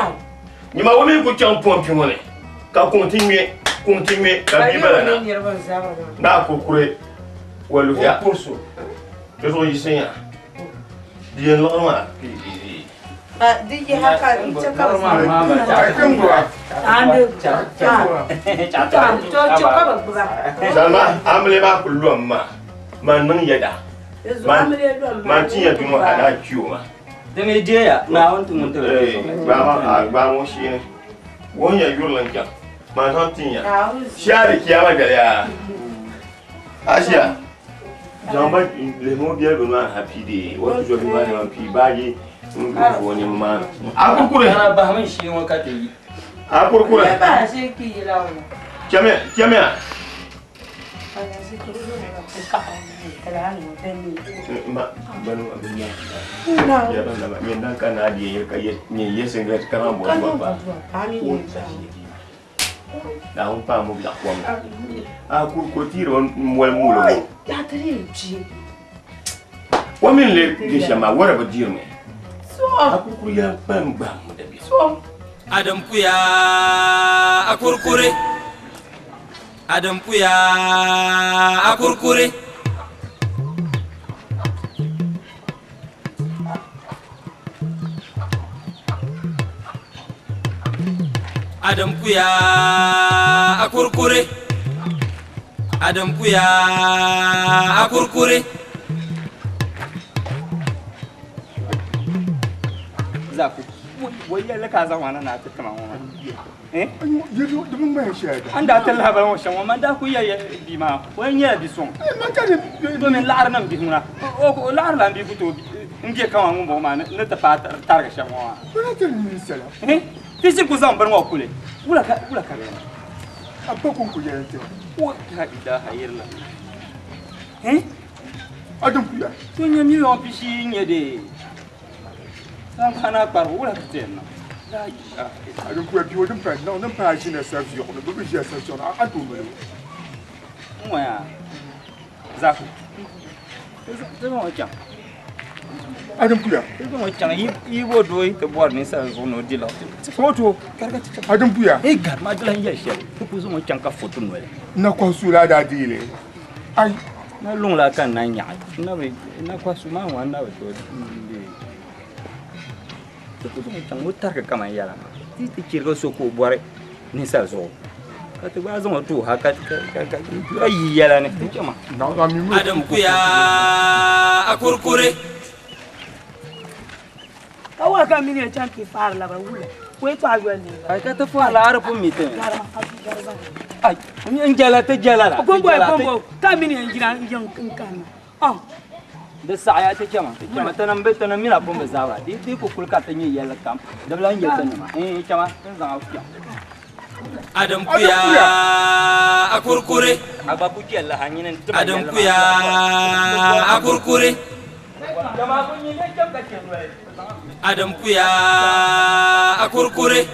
nyima wo mi ku chaŋ pɔmpi ŋɔ ni. Ka kuŋ ti ŋme, kuŋ ti ŋme, ka bia bala na. Naa kurikuri wa luhiya. Di zuɣu yiɣisi ya. Di yɛn liɣiri maa. Di yiha ka n chɛ ka bi Salima, amiliya maa kuli lom maa, man niŋ yɛda. Man ti ya dunu a daa kpi o maa. Di mi deeya, Naawuni ti ŋun ti bi Gbaama ŋɔ sheeni. Wuhi ya yurili n-chaŋ. Man zaŋ tin ya. Shia di kiyama dali yaa. Asiya, zaŋ ba lihimi o biɛligu maa ha pii dee. O ti zo bihi maa nɛma m-pii baaji n-vuhi o nɛma maa ni. A kurikuri. Kana bahimi shee ŋɔ ka ti yi. A kurikuri. Chamiya, chamiya. Adam kuya a kurkure. Adam kuya a kurkure. Adam kuya a kurkure. Adam kuya a kurkure. Zaku, wai yalla ka zaŋ wana na ti tima ŋɔ maa. Eh? An daa ti lahabali ŋɔ shɛm ŋɔ man daa ku yɛ bia maa o yɛn nyɛla bi suŋ domin laɣari nim bihi ŋuna o laɣari lan bi ku tooi n bɛ kaman ŋun bɔŋɔ maa ni ti paai tarigi shɛm ŋɔ maa. Ti ʒi ku zaŋ bini ŋɔ kuli wula ka wula ka di yɛn o la ilaha illallah. Eh? To nyɛ miliyon pishi nyɛ dee Sankana kparibu wula ka ti yɛn niŋ? La ilaha illallah. Adam kuya biyo din pa niŋ din pa ʒina saviɔɣu ni bi bi ʒiya saviɔɣu ni a tooi mali o. N ŋɔ yaa Zaku ti zaŋ o chaŋ. Adam kuya. Ti zaŋ o chaŋ yi bo doo yi ti bɔri ninsal zuɣu ni o di liɣi ti foto kariga ti chaŋ. Adam kuya. Ei gari ma di lan yɛli shɛli ti ku zaŋ o chaŋ ka foto noli. Na kɔhi suuli a daa deeli. Ai. Na luŋ la ka n na nyaɣi na bi na kɔhi su maa ŋɔ na bi tooi deei. Ti ku zaŋ o chaŋ o tarigi kaman yɛla maa. Ti ti chirigi so ka o bɔri ninsal zuɣu ka ti gba zaŋ o ti o ha ka yi yɛla ni ti chama. Adam kuya a kurkure. Ka wula ka mini ya chaŋ ti faari labiri wula ka o yɛtɔɣa yoli ni. Ai ka ti faari la a di pun mi ti. Ai n jɛla ti jɛla la. Gombo gombo ka mini ya jina n yɛn n kanna. Di saɣaya ti chama ti chama ti niŋ ti niŋ mina pun bi zabira di di ku kuli ka ti nyɛ yɛlli kam di bi lan yɛ ti nima n chama ti zaŋ a chaŋ. Adam kuya a kurkure. A gba ku jɛlli ha nyini n-ti ma Adam kuya a kurkure. Adam kuya a kurkure.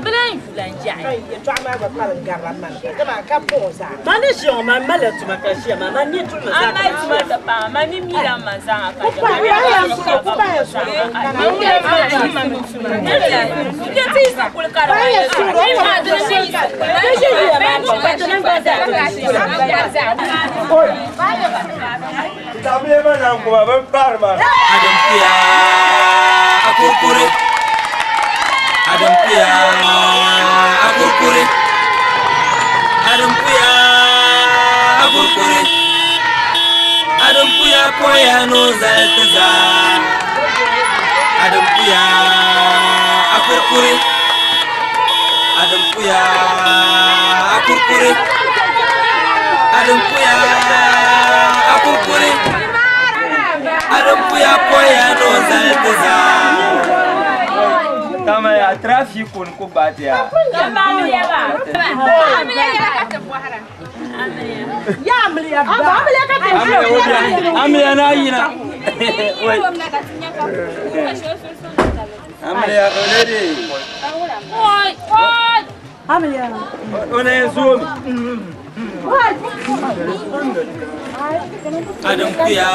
Bi lan yula n-jahi. Ka yɛltɔɣa maa gba kpalim garila mani dama ka buɣi zaa. Ma ni ʒiya ŋɔ, man malila tuma ka ʒiya maa, man mi tuli mi zaa A mali tuma ti paai ma, mi mi la ma zaŋa ka Ku pahi Adam kuya akurkure Adam kuya akurkure Adam kuya akurkure Adam kuya koya no zaltaza Adam kuya akurkure Adam kuya akurkure Adam kuya akurkure Adam kuya koya no zaltaza Tama ya traffic kun ko batia. Ya amliya ba. Amliya ka Amliya na yina. Wai. Amliya already. Oi, oi. Amliya. Ona zoom. Adam kuya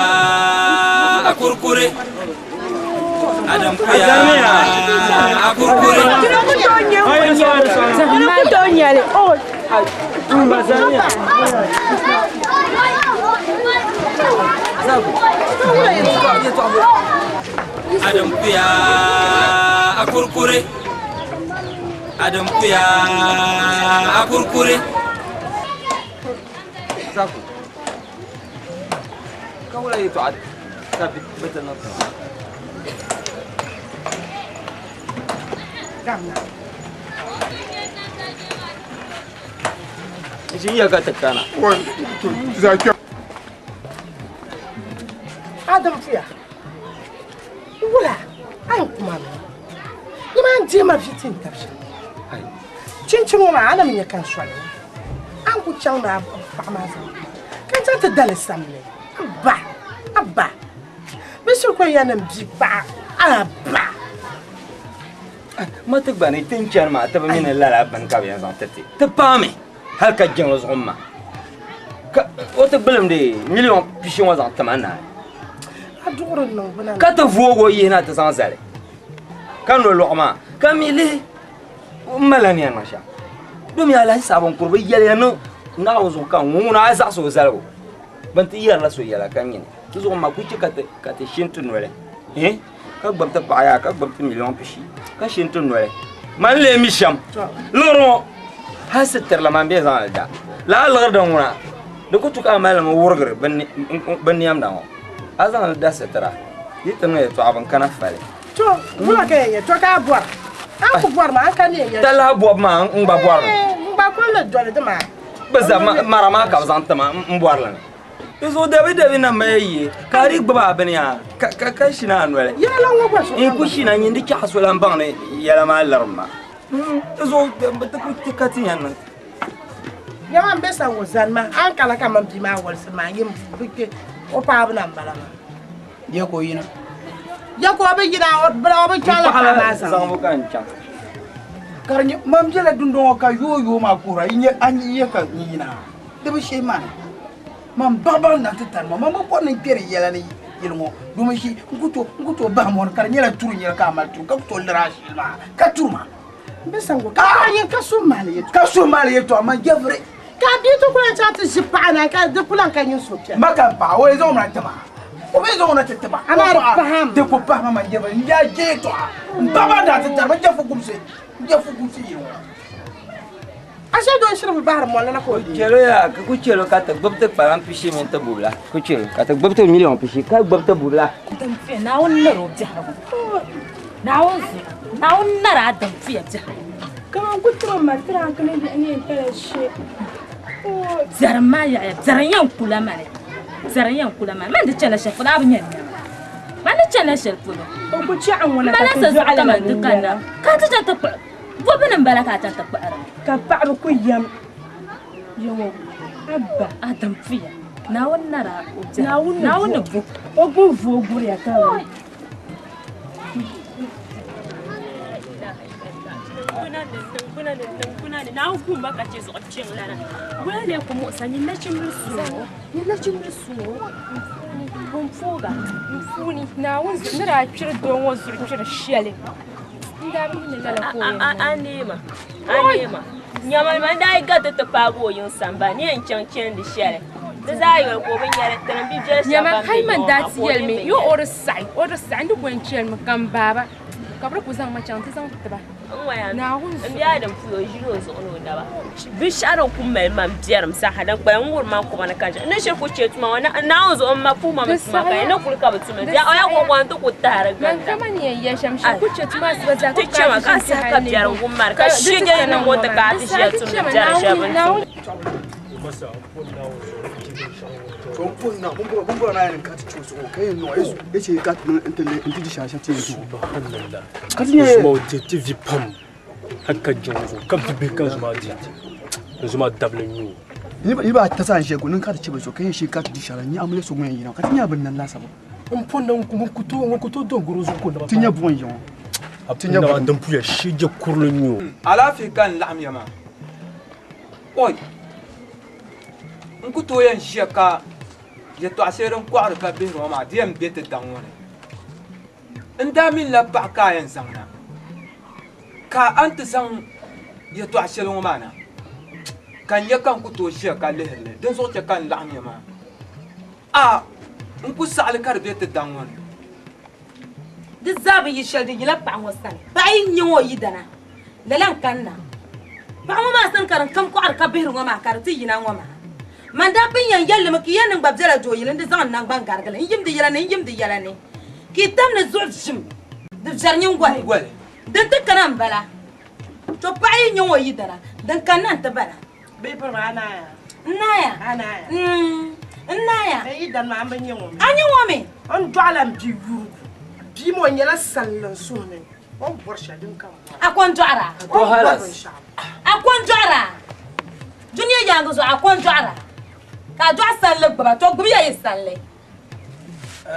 akurkure. Adam kuya akurkure. Adam kuya akurkure. Adam kuya akurkure. Zaku. Kawula yi to tabi bata na. Shin ya ka takkana. Zaki. Adam fuya. Wula, an kuma mi. Ni ma n ma fitin tabshi. Chinchin ŋɔ maa, ana mi nyɛ kan soli. An ku chaŋ na paɣa maa zaŋ. Ka n chaŋ ti dali samli. Abba, abba. Bi shiri ko ya nim bi paɣa. Abba. Ma ti gbani tin chani maa ti bi mini lala bini ka bi yɛn zaŋ ti ti. Ti paami hali ka jiŋli zuɣu ma. Ka o ti gbilim de miliyon pishi ŋɔ zaŋ tima naai. A duɣuri niŋ bina. Ka ti voogi o yihi na ti zaŋ zali. Ka no lɔɣu maa ka mi lihi n mali ni yɛn niŋ shɛm. Domi alahi saaba n kuri bi yɛliya ni Naawuni zuɣu ka ŋuna a zaɣasi o zaligu. Ban ti yɛrila so yɛla ka nyini. Ti zuɣu ma ku che ka ti shin ti noli. Ka gbubi ti paɣa yaa ka gbubi ti miliyon pishi ka shin ti noli. Man lee mi shɛm. Liɣiri ŋɔ hali sitirila man bɛ zaŋ li da. Lala liɣiri din ŋuna di ku tu ka a mali mi wurigiri bin niɛmda ŋɔ. A zaŋ li da sitira yi ti niŋ yɛltɔɣa bin kana fali. To wula ka yɛn nyɛ to ka a bɔri. An ku bɔri maa an ka ni yɛn nyɛ. Talahi bɔbu maa n gba bɔri mi. N gba kuli ni doli di maa. Bi za mara maa ka bi zaŋ tima n bɔri li ni. Di zuɣu dabi dabi na maya yi ka di gbubi a bini yaa ka shina a noli. Yɛla ŋɔ gba so. N ku shina nyin di chaɣa so lan baŋ ni yɛla maa lirim ma. Di zuɣu ti ku ti ka ti yɛn niŋ. Nyɛma n bɛ sa ŋɔ zani ma an kana ka man bia maa wolisi maa yin bi kpe o paɣaba na n bala maa. Ya ko yina. Ya ko bi yina o bila o bi chaŋ la paɣa maa zaŋ. Zaŋbu ka n chaŋ. Ka di nyɛ man bɛla dundoŋ ka yoo yoo maa kuhura yi nyɛ a yɛ ka n yina di bi shee maa ni. Man baɣabaɣa na ti tari ma man bi bɔri ni n kpɛri yɛla ni yili ŋɔ domi shi n ku tooi bahi mɔri ka di nyɛla turi nyɛli ka a mali turi ka ku tooi liri a shili maa ka turi ma. N bɛ sango ka a nyɛ ka so maali yɛltɔɣa. Ka so maali yɛltɔɣa man jɛfiri. Ka bia ti ku lan chaŋ ti ʒi paɣa na ka di ku lan ka nyin suhupiɛlli. Ma ka n paɣa o yɛn zaŋ o na ti ma o mi zaŋ o na ti ti ma. Amaa di paham. Di ku pahama man jɛfiri n yaa jɛ yɛltɔɣa n baɣabaɣa daa ti tari ma jɛfu kumsi yili ŋɔ. Ashe don shiri bi bahiri mɔli na ka o di. Chelo ya ka ku chelo ka ti gbubi ti kpalam pishi mini ti bubila. Ku chelo ka ti gbubi ti miliyon pishi ka gbubi ti bubila. Dampuya Naawuni nari o biɛhigu. Naawuni zuɣu Naawuni nari a dampuya biɛhigu. Kaman ku tiri ma tiri a kini bihi ni pala she. Biɛrim maa yaɣaya biɛrim yɛn kula mani. Biɛrim yɛn kula mani. Man di chana shɛli polo a bi nyɛ nɛma. Man di chana shɛli polo. O ku chaɣi ŋuna ka Mala ti sa zuɣu dɔɣili kaman di kanna. Ka ti chaŋ ti kpuɣi. Bɔbi nim bala ka a chaŋ ti kpuɣiri. Ka paɣaba ku yɛm. Yɛŋɔ abba. Adam puya. Naawuni nara o biɛhigu. Naawuni Naawuni bu. O gbubi voo guriya ka bi. Tiŋgbuna ni tiŋgbuna ni Naawuni gu ma ka chɛ zuɣu kpiɔŋ lana. Wula lee ku muɣisa nyin nachimbili suŋ nyin nachimbili suŋ n puuni bɛ pooga n puuni Naawuni zuɣu ni daa kpiri doo ŋɔ zuɣu kpiri shɛli n daa bi mi ni lala ka o yɛn niŋ. A neema a neema nyama man daa yi gariti ti paagi o yiŋ sambani ni yɛn chaŋ chandi shɛli di zaa yoli ka o bi nyɛli tinim bi viɛli shɛba Nyama ban be hali man yiŋ daa maa ti ka o yɛli nini mi bi yo nyɛli. o di saɣi o di saɣi n di ku yɛn chɛli mi ka m baaba ka bɛ di ku zaŋ ma chaŋ ti zaŋ ti ba. N waya Naawuni n bia din puya o ʒila o zuɣu ni o naba. Binshɛɣu din ku mali man biɛrim zaaha din kpalim n wuri man kuba ni ka n ni shiri ku chɛ tuma ŋɔ Naawuni zuɣu m ma puhi ma mi tuma ka ni kuli ka bi tumi bia o ya ku bɔni ti ku tahiri Man ginda. kama ni yɛn yɛli shɛm shiri ku chɛ tuma asiba zaa Ti chɛ ma ka saha ka biɛrim wum ma ka shee nyɛ niŋ o ti ka a ti ʒiya tumdi biɛri shɛli bini tumdi. To n pun na bun bɔra na yɛn ka ti chu zuɣu ka yɛn nɔ e che ka ti n ti n ti di shɛli ti yɛn zuɣu Subhanallah. Ka ti nyɛ Zuma di ti vi pam hali ka jiŋ zuɣu ka vi bihi ka zuma di ti zuma dabili nyu. Niriba ata zaa n ʒiya gu niŋ ka ti chɛ bi zuɣu ka yɛn shee ka ti di shɛli n nyɛ amiliya so ŋun yɛn yina ka ti nyɛ bin nan laasabu. N pun na ŋun ku tooi ŋun ku tooi do goro zuɣu ka o naba Ti nyɛ buɣum yiŋɔ. A ti nyɛ buɣum din puya shee je kurili nyu. Alaafee ka n laɣim ya maa. Oi! N ku tooi yɛn ʒiya ka yɛtɔɣa shɛli din kɔɣiri ka bihiri ŋɔ maa di yɛn be ti daŋ ŋɔ ni. N daa minila paɣa ka a yɛn zaŋ na, ka a ni ti zaŋ yɛtɔɣa shɛli ŋɔ maa na, ka n nya ka n ku tooi ʒiya ka lihiri li, dinzuɣu chɛ ka n laɣim ya maa. A N ku saɣi li ka di be ti daŋ ŋɔ ni. Di zaa bi yi shɛli di yila paɣa ŋɔ sani. Paɣa yi nya ŋɔ yidana, lala n-kanna. Paɣa ŋɔ maa sani ka din kam kɔɣiri ka bihiri ŋɔ maa ka di ti yina ŋɔ maa. Man daa pun yɛn yɛli li mi ka yi yɛn niŋ gba bela doo yili n-di zaŋ n naŋgban garigili n-yim di yɛla ni n-yim di yɛla ni ka yi tam ni zuɣu ʒim di viɛri nyingoli. Din ti kana m-bala. To paɣa yi nya ŋɔ yidana, din kanna nti bala. Bɛ piri maa naaya. N naaya. A naaya. N naaya. N yi dani maa n bi nyɛ ŋɔ mi. A nyɛ ŋɔ mi. N dɔɣila n bia yurigu. Bia maa o nyɛla salli n suhu ni. O ni bɔri shɛli din ka n bɔra. A ko n dɔɣira. O ni bɔri binshɛɣu. A ko n dɔɣira. Dunia yaangi zuɣu a ko n dɔɣira. Ka a dɔɣi salli gbuba to gbubiya yi salli.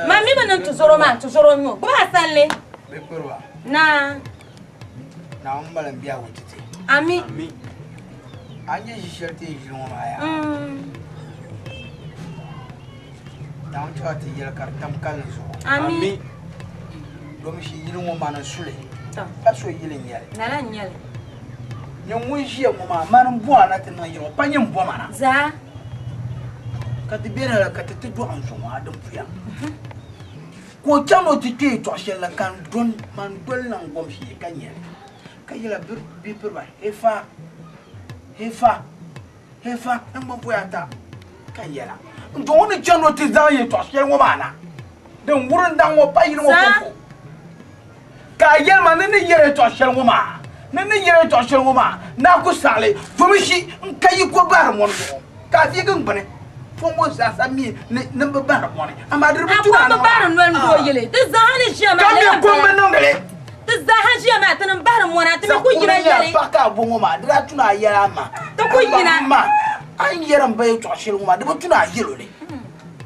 Man mi bi niŋ tuzoro maa tuzoro n-nyɛ o. Gbubi a salli. Bɛ piri ba. Naa. Naawuni mali n biɛhigu ti ti. Ami. A ni nyɛ ʒi shɛli ti ni ʒili ŋɔ maa yaa. Naawuni chɛ ka ti yɛli ka di tam kalinli zuɣu. Ami. Domi shi yili ŋɔ mani n-su li. Pa so yili n-nyɛ li. Lala n-nyɛ li. Nyɛ ŋun ʒiya ŋɔ maa mani m-bo a na ti niŋ yili ŋɔ pa nyɛ m-bo ma na. Zaa. Ka ti be lala ka ti ti dɔɣi n zuŋɔ a din puya. Ka o chaŋ ni o ti kpe yɛtɔɣ shɛli la ka n dɔn man doli na n-gom shee ka nya li. Ka yɛla bɛ piri ba, Hefa! Hefa! Hefa! Naŋgban poya ata ka n yɛla. N zuŋɔ ni chaŋ ni o ti zaŋ yɛtɔɣ shɛli ŋɔ maa na din wurim daŋ ŋɔ pa yili ŋɔ kɔŋko. Ka a yɛli ma ni n ni yɛri yɛtɔɣ shɛli ŋɔ maa, ni n ni yɛri yɛtɔɣ shɛli ŋɔ maa, ni a ku saɣi li, domi shi n ka yiko bahiri mɔni zuɣu, ka a viigi n gbini. Fɔŋ ŋɔ zaasa mi ni n bi bahiri mɔni, amaa di di bi A tu a kom bi niŋ bahiri noli n-doo yili. Di zaaha ni ʒiya maa, Ka lala mi kom bi m-bala. niŋdi li. Di zaaha ʒiya maa, ti ni bahiri mɔni, a ti mi ku yina yɛli. Paɣa ka a bo ŋɔ maa, di daa tu ni a yɛli a ma. Ti ku yina. A ma, a ni yɛri m ba yɛtɔɣ shɛli ŋɔ maa, di bi tu ni a yɛl o li.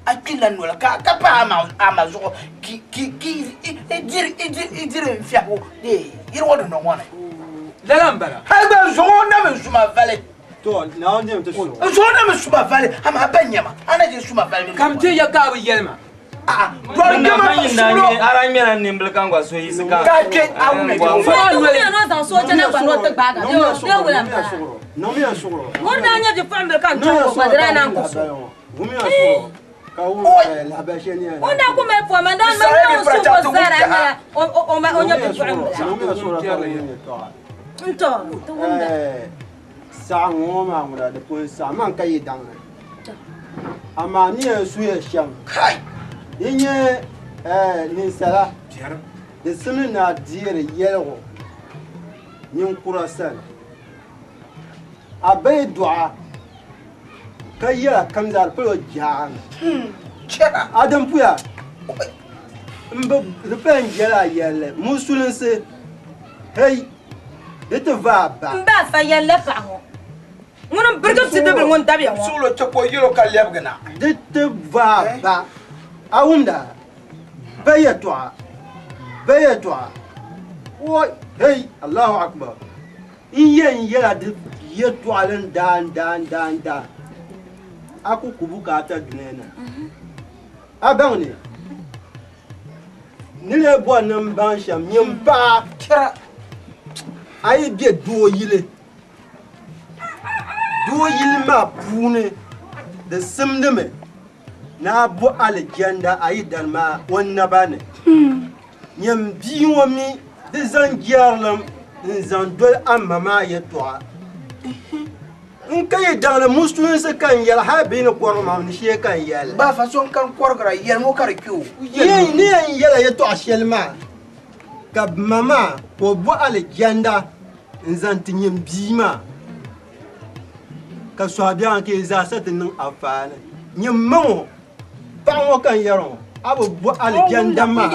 A kpirila noli ka ka pahi a ma zuɣu ki ki ki i diri i diri i diri n fiɛhigu dee yiri ŋɔ dundoŋ ŋɔ ni. Lala m-bala. Hali gba n zuɣu na mi suma vali. To Naawuni dimi ti suɣu. N zuɣu na mi suma vali amaa ban nyɛ ma a na je suma vali Ka m ti ya ka a bi yɛli ma. Dɔri kpɛma pa suɣulo. A daa ŋmɛla nimbili ka n gba so yiɣisi ka. Ka kpe a wumi N Ti wumiya ni o zaŋ sooja na gba ni o ti gbaagi a bee wula m-bala. Niŋmiya suɣulo. Ŋuni daa nyɛ bipuɣimbila ka n tɔhi o gba di daa naan ku so. O ni daa ku mali pɔhim, man daa mali Naawuni suhu o zaa daa nyɛla o nyɛ bipuɣimbila. N-tɔ, ti wumda. Saɣa ŋɔ maa ŋuna di pun saɣa man ka yi daŋ ni. Amaa ni yɛn suhuya shɛm, yi nyɛ ninsala, di simdi ni a deeri yɛligu ninkura sani. A ba yi dɔɣi a ka yɛla kam zaa di pala o jaara. A din puya m bi di pala n yɛli a yɛlli musulinsi hei di ti va a ba. M ba fa yɛlila paɣa ŋɔ ŋuni m birigi bidibili ŋun dabiya ŋɔ. Suɣulo chɛ ka o yɛl o ka lɛbigi na. Di ti va a ba. A wumda ba yɛtɔɣa ba yɛtɔɣa o hei Allahu Akbar. N yɛn yɛla di yɛtɔɣali n daa n daa n daa n daa a ku ku bukaata dunia ni. A baŋ ni ni lee bɔri ni m baŋ shɛm nyin paɣa a yi be doo yili, doo yili maa puuni di simdimi ni a bo alijanda a yidana maa o naba ni. Nyin bia ŋɔ mi di zaŋ jɛrilim n-zaŋ doli a ma maa yɛtɔɣa. N ka yi daŋ ni musulinsi ka n yɛli hali bɛ ni kɔrigi ma ni shee ka n yɛli. Baafa so n-kani kɔrigira yɛlimi o ka di kpe o. Ni yɛn yɛla yɛtɔɣ shɛli maa ka ma maa ka o bo alijanda n-zaŋ ti nyin bia maa ka sɔhibiɛŋa ka yi zaasa ti niŋ anfaani. Nyin ma ŋɔ paɣa ŋɔ ka n yɛri ŋɔ a bi bo alijanda maa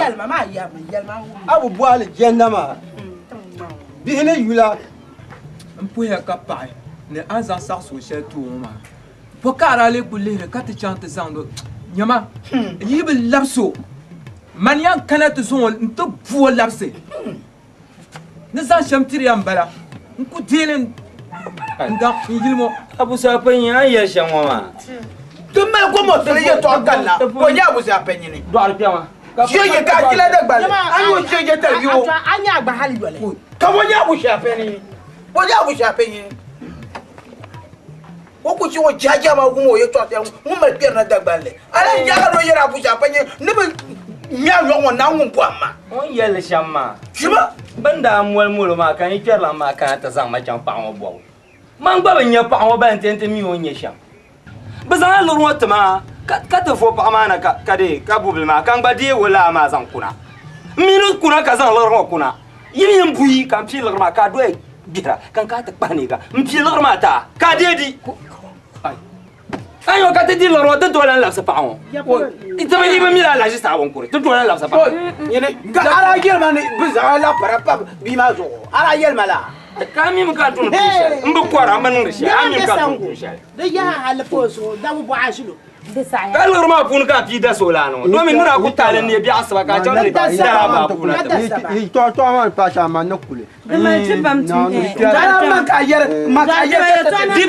a bi bo alijanda maa bihi ni yula. N puhiya ka paɣi ni a ni zaŋ saɣisigu shɛli ti o ŋɔ maa. Bɔ ka a daa lee kuli lihiri ka ti chaŋ ti zaŋd o? Nyama, yi bi labis o, mani yɛn kana ti zaŋ o nti bu o labisi. Ni zaŋ shɛm tiri ya m-bala, n ku deei li n-daŋ n yili ŋɔ. Abu Sapanyini, a ni yɛli shɛm ŋɔ maa. Ti mali gomɔtili yɛtɔɣa kanna, ka o nyɛ Abu Sapanyini. Dɔɣiri kpɛma. Ʒiɛyɛ ka a jila Dagbali, a ni o ʒiɛyɛ tali bɛ o. A nyɛ a gba hali yoli. Ka o nyɛ Abu Sapanyini, o nyɛ Abu Sapanyini. O ku chɛ o jaja maa wum o yɛtɔɣa shɛli ŋun mali kpɛri na Dagbanli. A lahi yaagi ni o yɛri Abu Sapanyini ni bi ŋme a yɔɣu ŋɔ Naawuni ŋun bɔhim ma. O ni yɛli li shɛm maa, Chima! Bɛ ni daa moli molo maa ka n yi kpɛrilan maa kana ti zaŋ ma chaŋ paɣa ŋɔ bɔbu. Man gba bi nya paɣa ŋɔ bala nti mi o ni nyɛ shɛm. Bɛ zaŋla liɣiri ŋɔ ti ma ka ti vo paɣa maa na ka deei ka bubili maa ka n gba deei o laa maa zaŋ kuna. M mi ni kuna ka zaŋ liɣiri ŋɔ kuna. Yi mi n buyi ka m pii liɣiri maa ka a doya gbihira ka n kana ti kpahi neega m pii liɣiri maa ti a ka a deei di. A yo ka ti di liɣiri ŋɔ ti ni tooi lan labisi paɣa ŋɔ. Ti bi yi bi mi la alahichi saɣibu n-kuri ti ni tooi lan labisi paɣa ŋɔ. Ka a daa yɛli ma ni bɛ zaŋ a lapara pa bia maa zuɣu. A daa yɛli ma laa? Ka a mimi ka a duni tuun shɛli. M bi kɔra, m bi niŋdi shɛli. A mimi ka a duni tuun shɛli. Di yaha hali pa o zuɣu, dabu bɔɣa ʒilo. Di saɣiya. Ka liɣiri maa puuni ka a pii da so lana ŋɔ. Domin nira ku taali n-neei biɛɣu asiba ka a chaŋ ti dara a baa puuni a ti. Yi tɔɣitɔɣi maa ni paai shɛm amaa n ni kuli. Di mali ti pam tum Di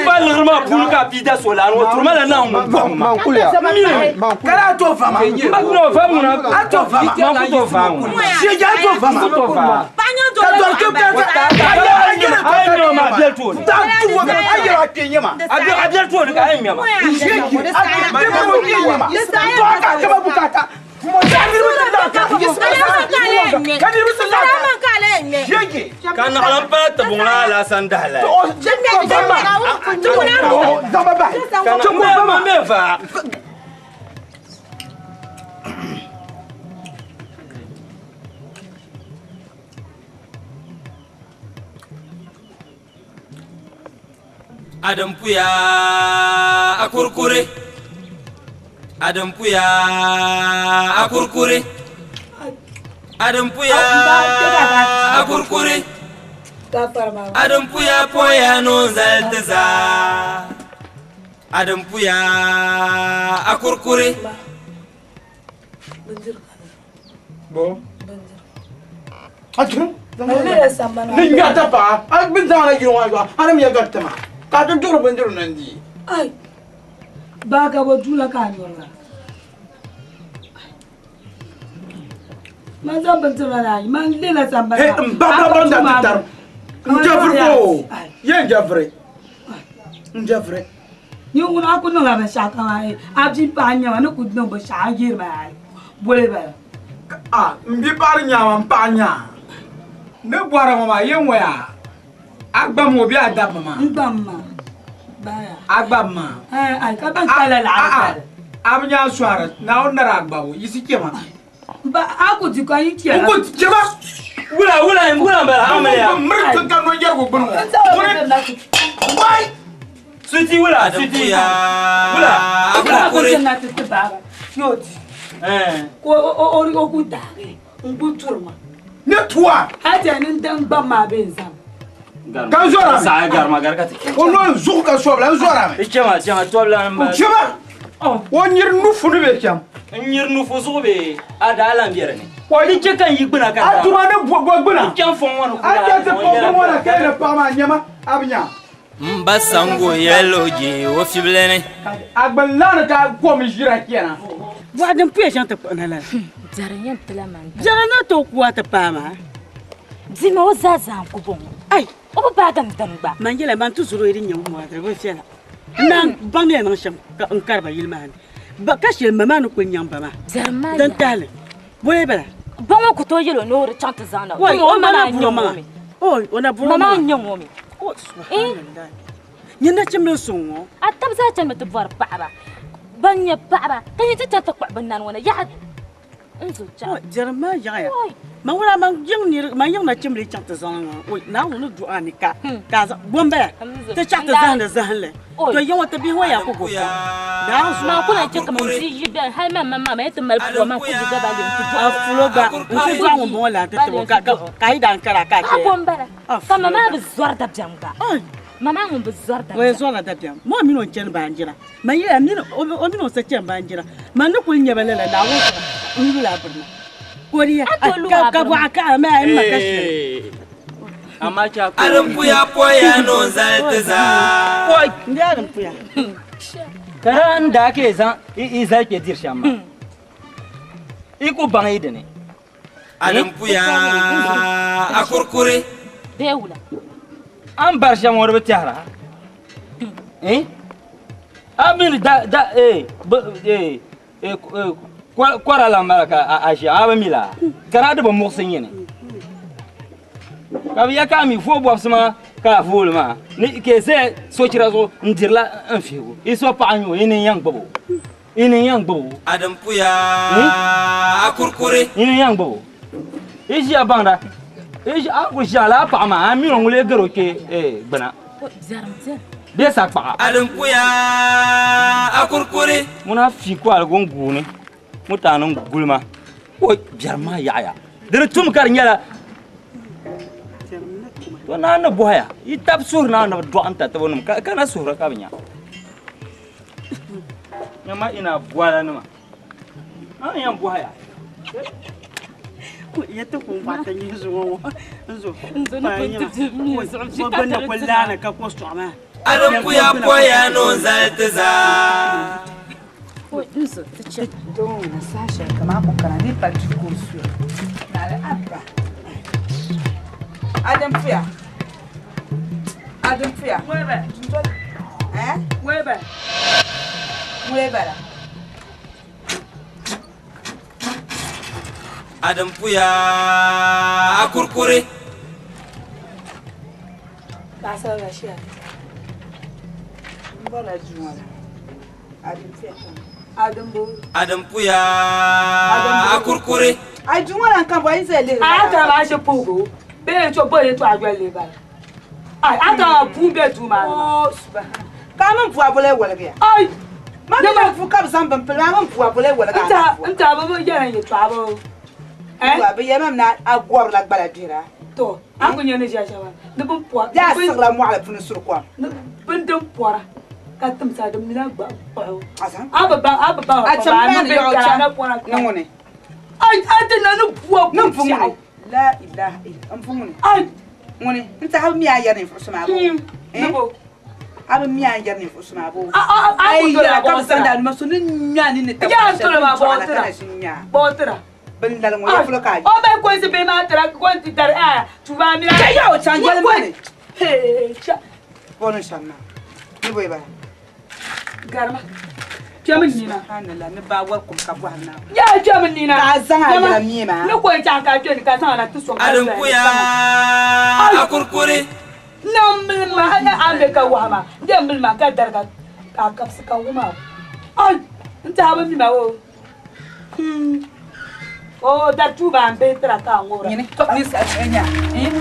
pa liɣiri maa puuni ka a pii da so lana ŋɔ turima la Naawuni ŋun bɔhim ma. Man kuliya. M mi. Ka a to vama. M ba no va ŋuna. A to vama. Man ku to va ŋuna. Shɛja a to vama. N ku to va. Ka dɔri kpe ka a yɛrɛ A yi ŋmɛma maa a biɛli tooni. Ta tu wa a yɛrɛ a kpe nyɛma. A biɛli tooni ka a yi ŋmɛma. Ka naɣilim pala tibuŋ la Alasan dahi la. Ka ma me va. Adampuya a kurkure. Adampuya a kurkure. Adampuya a kurkure. Adampuya poya no zali ti zaa. Adampuya a kurkure. Bo. Ni nyata paɣa a bin zaŋla yino maa zuɣu a ni mi ya gari tima ka a ti duɣuri bindirigu na n-di. Ai, baa ka bɔ duu la ka a nyuri la. Man zaŋ bindirigu la na man lela sambani. Hey, n ba ba ba da ti tar. N jɛviri ko. Ye n jɛviri. N jɛviri. Ni ŋuna a ku niŋla binshɛɣu kam a bia paɣa n-nyɛ ma ni ku niŋ binshɛɣu a yihiri ma yaha boli bala. A n bia paɣiri nyaama m paɣa nyaa. Ni bɔri ŋɔ maa ye ŋɔ yaa a gbam ŋɔ bee a dabimi maa? N gbam maa baya. A gbam maa? Ɛɛ ai ka ban kala laɣiri tali. A bi nyaa sɔhiri Naawuni ni daa gbabi o yiɣisi chɛ ma. Ba a ku di ka yi chɛ. N ku chɛ ma. Wula wula wula n bala a mali ya. Miri ti ka nɔ yɛrigu gbuni ŋɔ. Wai. Suti wula suti wula. Wula ku ti na ti ti baaba yo di. Ko o o ku daagi n ku turi ma. Ne tuwa. Hali ti ni n gbam maa bee n zam. Ka n zɔra mi. Saɣi garima gari ka ti. O nɔ n zuɣu ka sɔbila n zɔra mi. I chɛma chɛma tɔbila n ba. Chɛma. O nyiri nufu ni bɛ chɛm. N nyiri nufu zuɣu bee a daa lan be di ni. O di chɛ ka n yi gbuna ka A tuma ni bo bo gbuna. N chaŋ fɔŋ ŋɔ ni A chɛ ti fɔŋ ŋɔ na ka yi ni paɣa maa nyama a bi nya. M ba Sango yɛl o je o fibili ni. A gbuni laani ka kom ʒira chana. Bɔɣu din puya chaŋ ti kpuɣi na lala. Biɛri n yɛn tila man. Biɛri na tooi kuwa ti paai maa. Dima o zaa zaa n-ku bɔŋɔ. Ai! O bi baagi n dini gba. Man yɛla man ti zuri o yi di nyɛ ŋun maa di bi viɛla. N naan baŋ ni yɛn niŋ shɛm ka n kari ba yili maa ni. Ba ka shɛli ma maa ni kuli nyaŋ ba maa. Biɛrim maa Din tahili. Bole bala. Ba ŋɔ ku tooi yɛl o ni o di chaŋ ti zaŋ na. Wai, Dama o o ma ma maa na n-nyɛ buri o ŋɔ maŋa. mi. Oi, o na buri o Ma maa maŋa. n-nyɛ ŋɔ mi. O, subhanallah. Nyini nachimbili suŋ ŋɔ. A tab zaa chanimi ti bɔri paɣaba. Ban nyɛ paɣaba ka yi ti chaŋ ti kpuɣi bɛ nani ŋɔ na yaha n zo chaŋ. Oi, biɛrim maa yaɣiya. Man wula man yiŋ niri, man yiŋ nachimbili chaŋ ti zaŋ ŋɔ. Oi, Naawuni ni duɣi a ni ka, ka a zaŋ, bɔ m-bala? Ti chaŋ ti zahindi zahinli. To yiŋ ŋɔ ti bihi ŋɔ yaa ku go pam. Naawuni zuɣu. Man ku lan chɛ ka man bia yi bɛni hali man maŋ maa, man yi ti mali pua man ku yi gba ba lim ti dɔɣi. A fulo gba, n ku dɔɣi ŋumbɔŋɔ lan ti tib o ka, ka, ka a yi daa n-kari a ka a Paɣa chɛ ya. bɔ m-bala? Ka ma maa bi zɔri dabiɛm gba. Ma maa ŋun bi zɔri dabiɛm. O yɛn zɔrila dabiɛm. Ma o mini o n-chani baanjira. Man yɛliya, o mini o sa chani baanjira. Man ni kuli nya ba lala, Naawuni zuɣu, n lula a birima. Ka o di ya, A tooi lu a ka birima. bɔɣa kaɣiri ma yaa, m ma ka shɛli. Amaa chɛ a A din puya poya ni o zali ti zaa. Pɔi! N di a din puya. Ka daa n daa ka yi zaŋ yi zali kpe diri shɛm maa, yi ku baŋ yi dini. A din puya a kurikuri. Bee wula? A ni bari shɛm ŋɔ di bi tɛhira. Eh? A mi ni da da eh eh eh kɔra lan mali ka a ʒiya a bi mi la ka daa di bi muɣisi nyini. Ka bi ya ka a mi vooi bɔbisi maa ka a vooli maa ni ka yi zaya sochira zuɣu n dirila n vihigu yi so paɣa n-nyɛ o yi ni yɛn gbubi o. Ini n yɛn gbubi o. A din puya a kurikuri. Ini n yɛn gbubi o. Yi ʒiya baŋda, a ku ʒiya laa paɣa maa, a mini o ŋun lee gari o kpee gbuna bee sakpaɣa. A din puya a kurikuri. Ŋuna fi kɔhiligu n-guuni mutaani n-guli ma. O biɛrim maa yaɣiya. Di ni tum ka di nyɛla to naa ni bɔhaya yi tab suhuri naa ni bi dɔɣi n-tatibo nim ka na suhuri ka bi nya. Nyama ina bɔla nima. A ni yɛn bɔhaya. Yɛti ku n-gbaai ti nyihi zuŋɔ ŋɔ n-zo. N-zo ni ku ti di mi zuɣu Ko gbunni ku laani ka ko sɔɣi maa. A din puya poya ni o zali ti zaa. N-zo ti chɛ. Doo ŋɔ saha shɛli kam a ku kana di pa duu ka o suya. Naali abba. A din puya. A din puya. Ŋwebe. Eh? Ŋwebe. Ŋwebe la. A din puya a kurikuri. Paɣasara la shɛli. N bɔrila duu ŋɔ la. A din puya. A din bo. A din puya a kurikuri. A duu ŋɔ la n kan bɔ a yi zaya lihiri. A tara maa ʒe puhigu bee n cho boli yɛltɔɣa doli li bala. Ai a tara puu be duu maa ni maa. Oh subhan. Ka a mini bua boli waligiya. Ai. Ma mi na puu ka bi zaŋ bin pili a mini bua boli waligiya. N ta n ta bi bi yɛla yɛltɔɣa bi. Eh? Bua bi yɛli ma ni a gɔrila gbala gbira. To a ku nyɛ ni ʒiya shɛba ni bin pɔra. Bee a siɣila mɔɣili puuni suri kom. Ni bin din pɔra ka timsa di mina gba kpaɣu. A bi baŋ a bi baŋ A chaŋ maa ni yɔɣu chaŋ ni ŋuni. Ai a ti na ni bua Ni n pu ŋuni. La ilaha illa n pu ŋuni. Ai ŋuni n tahi bi mi a yɛri ninvuɣu so maa boo. A bi mi a yɛri ninvuɣu so maa boo. A a a Ai ku toli yɛra a ka bi bɔɣu zaŋdi tira. a nima so ni nya ni ni tabi Ya n shɛli toli maa ni dɔɣi bɔɣu la ka tira. na ʒi nya. Bɔɣu tira. Bin lali ŋɔ ya fulo ka a O bɛ konsi bɛ maa tira konti dari a tuba mi. Ka ya o chaŋ yɛli ma ni. Hee cha. Bɔni shɛm maa ni bɔyi bala. Garima. Kpɛmi nina. Subhanallah ni baa wari kum ka bɔhiri na. Ya kpɛmi nina. Ka a zaŋ a yɛla mii maa. Ni ko n chaŋ ka kpɛ ni ka zaŋ na ti sɔŋ. A din puya a kurikuri. Na mili ma hali a ni ka wahi maa n de mili ma ka dari ka a kabisi ka wuma. Ai n tahi bi mi ma o. O dari tuuba n bihi tira ka a ŋubira. Nyini ninsa nya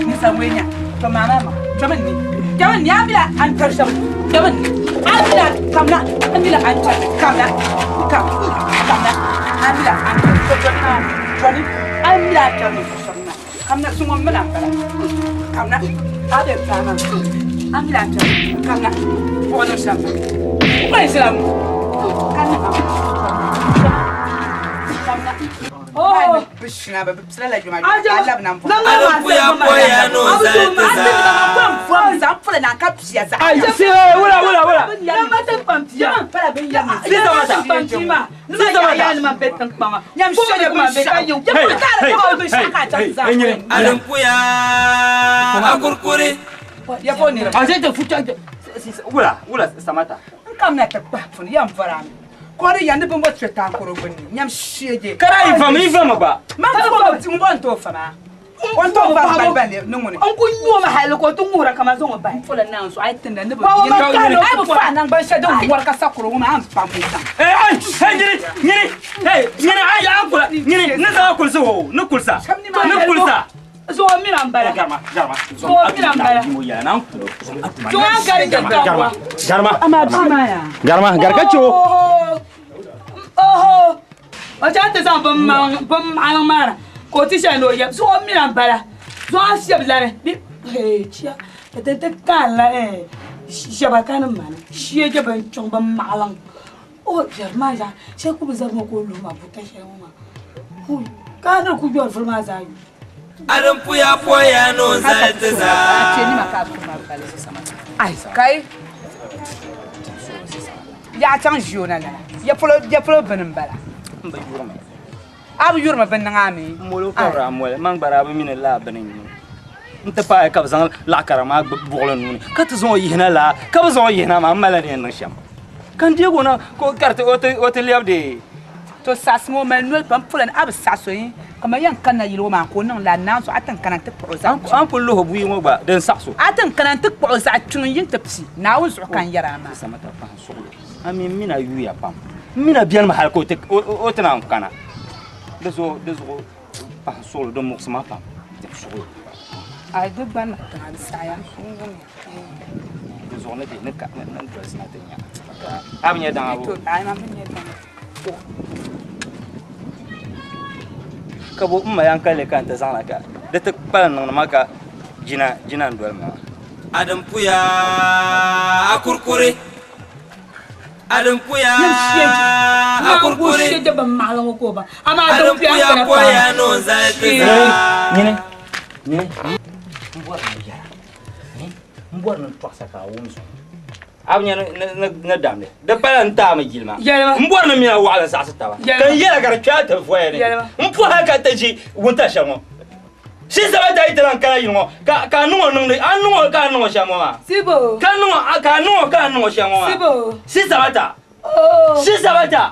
ninsa ŋɔ nya to maa maa ma kpɛmi ni kpɛmi ni a bila an tari shɛba kpɛmi ni a bila kamna a bila an tari kamna kam kamna a bila an tari to jɔni maa jɔni a bila a tari ninvuɣu shɛba maa kamna suŋɔ mina n bala kamna a bɛ paa maa a bila an tari kamna buɣu niŋ shɛm maa n ʒila ŋɔ kamna kamna. Oh. Bishina ba bisila la juma juma ka lab na mpo. Alimpuya poya no zali ti zaa. Zan fula na ka pia za. Ai, si, wula, wula, wula. Nama ti kpam pia. Sisan mata. Kpam pia ma. Sisan mata. Ya ni ma bɛ tiŋ kpaŋa. Nyam shɛli kuma bɛ ka yi. Hey, hey, hey, hey, nyini. Alimpuya akurkuri. Ya fo ni. A te futa wula, wula Samata. N kam na ti kpahi puni yɛn vɔra mi. Kɔri yan ni bin bɔ tiri tankoro gbunni nyam sheje. Kara yi fam, yi fam gba. Ma fo ti n bɔ n t'o fama. O n t'o fama bali bali ni ŋuni. N ku nyuo ma hali ko ti ŋuhira kaman zaŋ o bahi. Fɔlɔ naan so a yi tinda ni bi. Wa wa ma A ka yi bi fa nangban shɛli din wɔri ka sa kuro ŋɔ maa a ni pam bi zaŋ. Eh, ai, hey, nyini, nyini, hey, nyini, ai, a kula, nyini, ne zaŋ a kulisi o, ne kulisa, ne kulisa. Zuɣu mina n bala. Garma, garma. Zuɣu mina n bala. Zuɣu an gari jɛ Garma, garma. Ama bi maa ya. Garma, garka ce o. Oho. O chaŋ ti zaŋ bin maɣaliŋ maa na ka o ti shɛli ni o yɛ zuɣu mina n bala zuɣu a shɛbi lani bi hee chia ti ti kaanla shɛba ka ni mani shee je bin chuŋ bin maɣaliŋ o biɛri maa zaa shɛli ku bi zabi ma ka o luhi ma buta shɛli ŋɔ maa ka ni ku yɔri vuli maa zaa yu. Alimpuya poya no zali ti zaa. Ai kai. Ya chaŋ ʒi o na lala. Ya polo ya polo bini n bala. N bi yurimi. A bi yurimi bin niŋ a mi. Molo kabira moli, man gbara bi mini laa bini n-nyɛ. N ti paai ka bi zaŋ laɣakara maa gbubi buɣili nuuni ka ti zaŋ o yihina laa ka bi zaŋ o yihina maa n mali ni yɛn niŋ shɛm. Ka n deegi o na ka o kariti o ti lɛbi dee. To saɣasimi o mali noli pam pula ni a bi saɣasi o yin ka ma yɛn kanna yili o maa ka o niŋ laa naan zuɣu a tin kana n-ti kpuɣi o zaɣ An pun luhi buyi ŋɔ gba din saɣasi o. A tin kana n-ti kpuɣi o zaɣ kpiŋ n yin ti pi Naawuni zuɣu ka n yɛri a maa. Samata pahi suɣulo. A mi n mina yuya pam. N mina biɛni hali ka o ti naan kana. Di zuɣu di zuɣu pahi suɣulo din muɣisi ma pam. Di suɣulo. Ai di gba na tiŋa di saɣaya. Di zuɣu ni di ni ka ni dolisi na ti nya. A bi nya daŋa bo. Ai ma bi nya daŋa. Ka bo n ma yan kalli ka n ti zaŋ na ka di ti kpalim niŋdi ma ka jina jina n doli ma. Alimpuya akurkuri. Alimpuya akurkuri. Alimpuya poya no zali ti zaa. Nyini, nyini. N bɔri ni yɛra. N bɔri ni tɔɣisa ka a wum zuɣu. A bi nya ni damdi. Di pala n taami jilima. N bɔri ni mina waɣala zaɣasi taba. Ka n yɛla ka di kpɛla ti voya ni. N pɔha ka ti ʒi wunta shɛli ŋɔ. Shi saba da yi ti lan kana yili ŋɔ ka ka a niŋ o niŋdi a niŋ o ka a niŋ o shɛm ŋɔ maa. Sibo. Ka niŋ o ka a niŋ o ka a niŋ o shɛm ŋɔ maa. Sibo. Shi sabata. Shi sabata.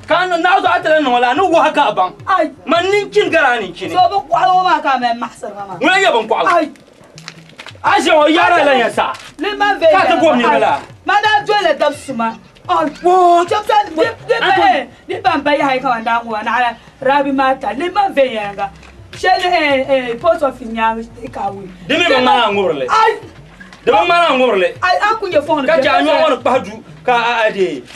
Ka a niŋ zuɣu a ti lan niŋ o la a ni wahi ka a baŋ. Man nin chini gara a nin chini. So bi kɔɣili ŋɔ maa ka a mali maɣasiri ma maa. Ŋuna nyɛ bin kɔɣili. A ʒe ŋɔ yaara la yɛn saɣa. Liman viɛnyɛla. Ka ti bɔbi niriba la. Ma daa dolila dab suma. Oh, chɛbisa di ban ba yaha ka daa ŋɔ naɣala rabi mata liman viɛnyɛlinga shɛli post office nyaanga take away. Di mi bi ŋmana ŋubirili. Di bi ŋmana ŋubirili. A ku nyɛ fɔŋ ni Ka chɛ a nyɔɣu ŋɔ ni kpahi du ka a a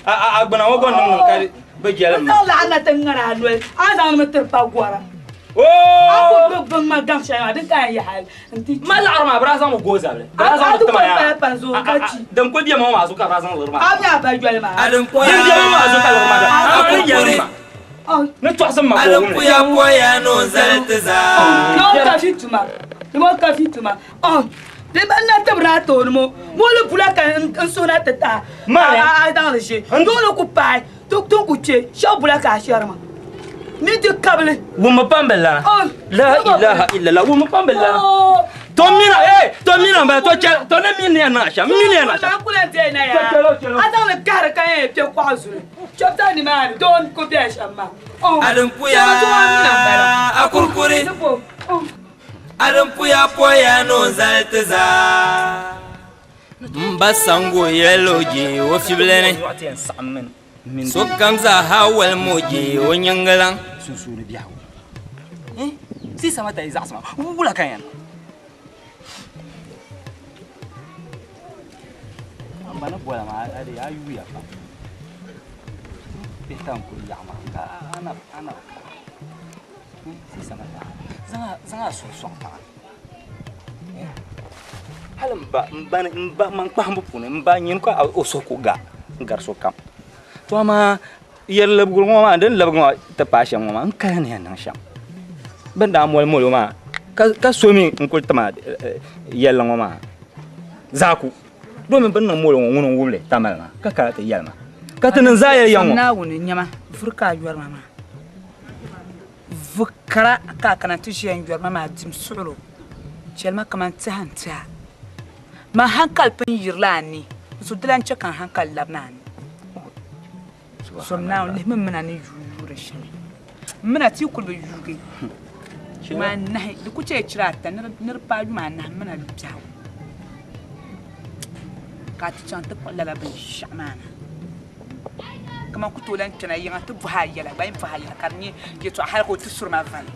a a gbuna ŋɔ gba niŋ niŋ ka bi jɛlim N zaŋ laɣa na ti ŋari a noli a zaŋ mi tiri pa gɔra. A ku gbubi bin ŋma gaŋ shɛli maa din ka yɛn yaha n ti. Ma laɣiri maa bi daa zaŋ mi gooi zabili. Bi daa zaŋ mi tima yaa. Ka chi. Din ku bɛ ma maa zuɣu ka bi daa zaŋ liɣiri maa. A mi a ba yoli maa. Din bɛ ma maa zuɣu ka liɣiri maa bɛ. A mi yɛlim ma. Ni tɔɣisim ma ka o wum li. Alimpuya poya no zali ti zaa. Ni o ka fi tuma. Ni o ka fi tuma. Di ba na tibiri a tooni mo. Mo li bula ka n suhuna ti tahi. Mani. A daŋ li ʒe. Doo li ku paai. Tun ku kpe. Shɛba bula ka a shɛri ma. Ni di kabili. Wummi pam bi lana. La ilaha illallah. Wummi pam bi lana. To mina, eh, to mina ba to chɛ to ni mi ni yɛn niŋ a shɛm. Mi ni yɛn niŋ a shɛm. A ku lahi deei na yaa. A zaŋ li kahiri ka yɛn kpe kɔɣu zuli. Chɛbisa nimaani doo n ku bɛ shɛm maa. Alimpuya akurkuri. Alimpuya poya no zali ti zaa. N ba sango yɛlo je o fibilini. Sokam zaa ha wali mo je o nyingilaŋ. Sunsuuni biɛhigu. Si samata yi zaɣisi ma wula ka yɛn. Ba ni bola maa a de a yuya pam. Bihi tam kuli yaɣa maa ka a na a na bi kana. Si samata zaŋ a suhu sɔŋ paɣa. Hali n ba n ba n ba man kpahimbu puuni n ba nyini ka o suhu ku ga n gari sokam. To amaa Yɛri libigiri ŋɔ maa din libigi ŋɔ ti paai shɛm ŋɔ maa n kaya ni yɛn niŋ shɛm. Bɛ ni daa moli moli o maa ka so mi n-kuli tima yɛlli ŋɔ maa zaaku. Domin bɛ ni niŋ moli ŋɔ ŋuni n-wum li Tamale maa ka kana ti yɛli ma. Ka ti niŋ zaa yɛli ya ŋɔ. Naawuni nyama vuri ka a yɔri ma maa. Vu kara ka a kana ti ʒiya n-yɔri ma maa dim suɣilo. Chɛli ma kaman tɛha n-tɛha. Man hankali pun yirila a ni, n su di lan chɛ ka n hankali labina a ni. Zom Naawuni lihimi m min a ni yuui yuuri shɛli. M min a ti yi kuli bi yuugi yuma anahi, di ku chɛ chira ata ni di paai yuma anahi m min a biɛhigu ka a ti chaŋ ti kpuɣi lala binshɛɣu maa na. Kaman ku tooi lan kpɛna yiŋa ti bɔhi a yɛla gba yi bɔhi a yɛla ka di nyɛ yɛtɔɣa hali ka o ti suri ma vali.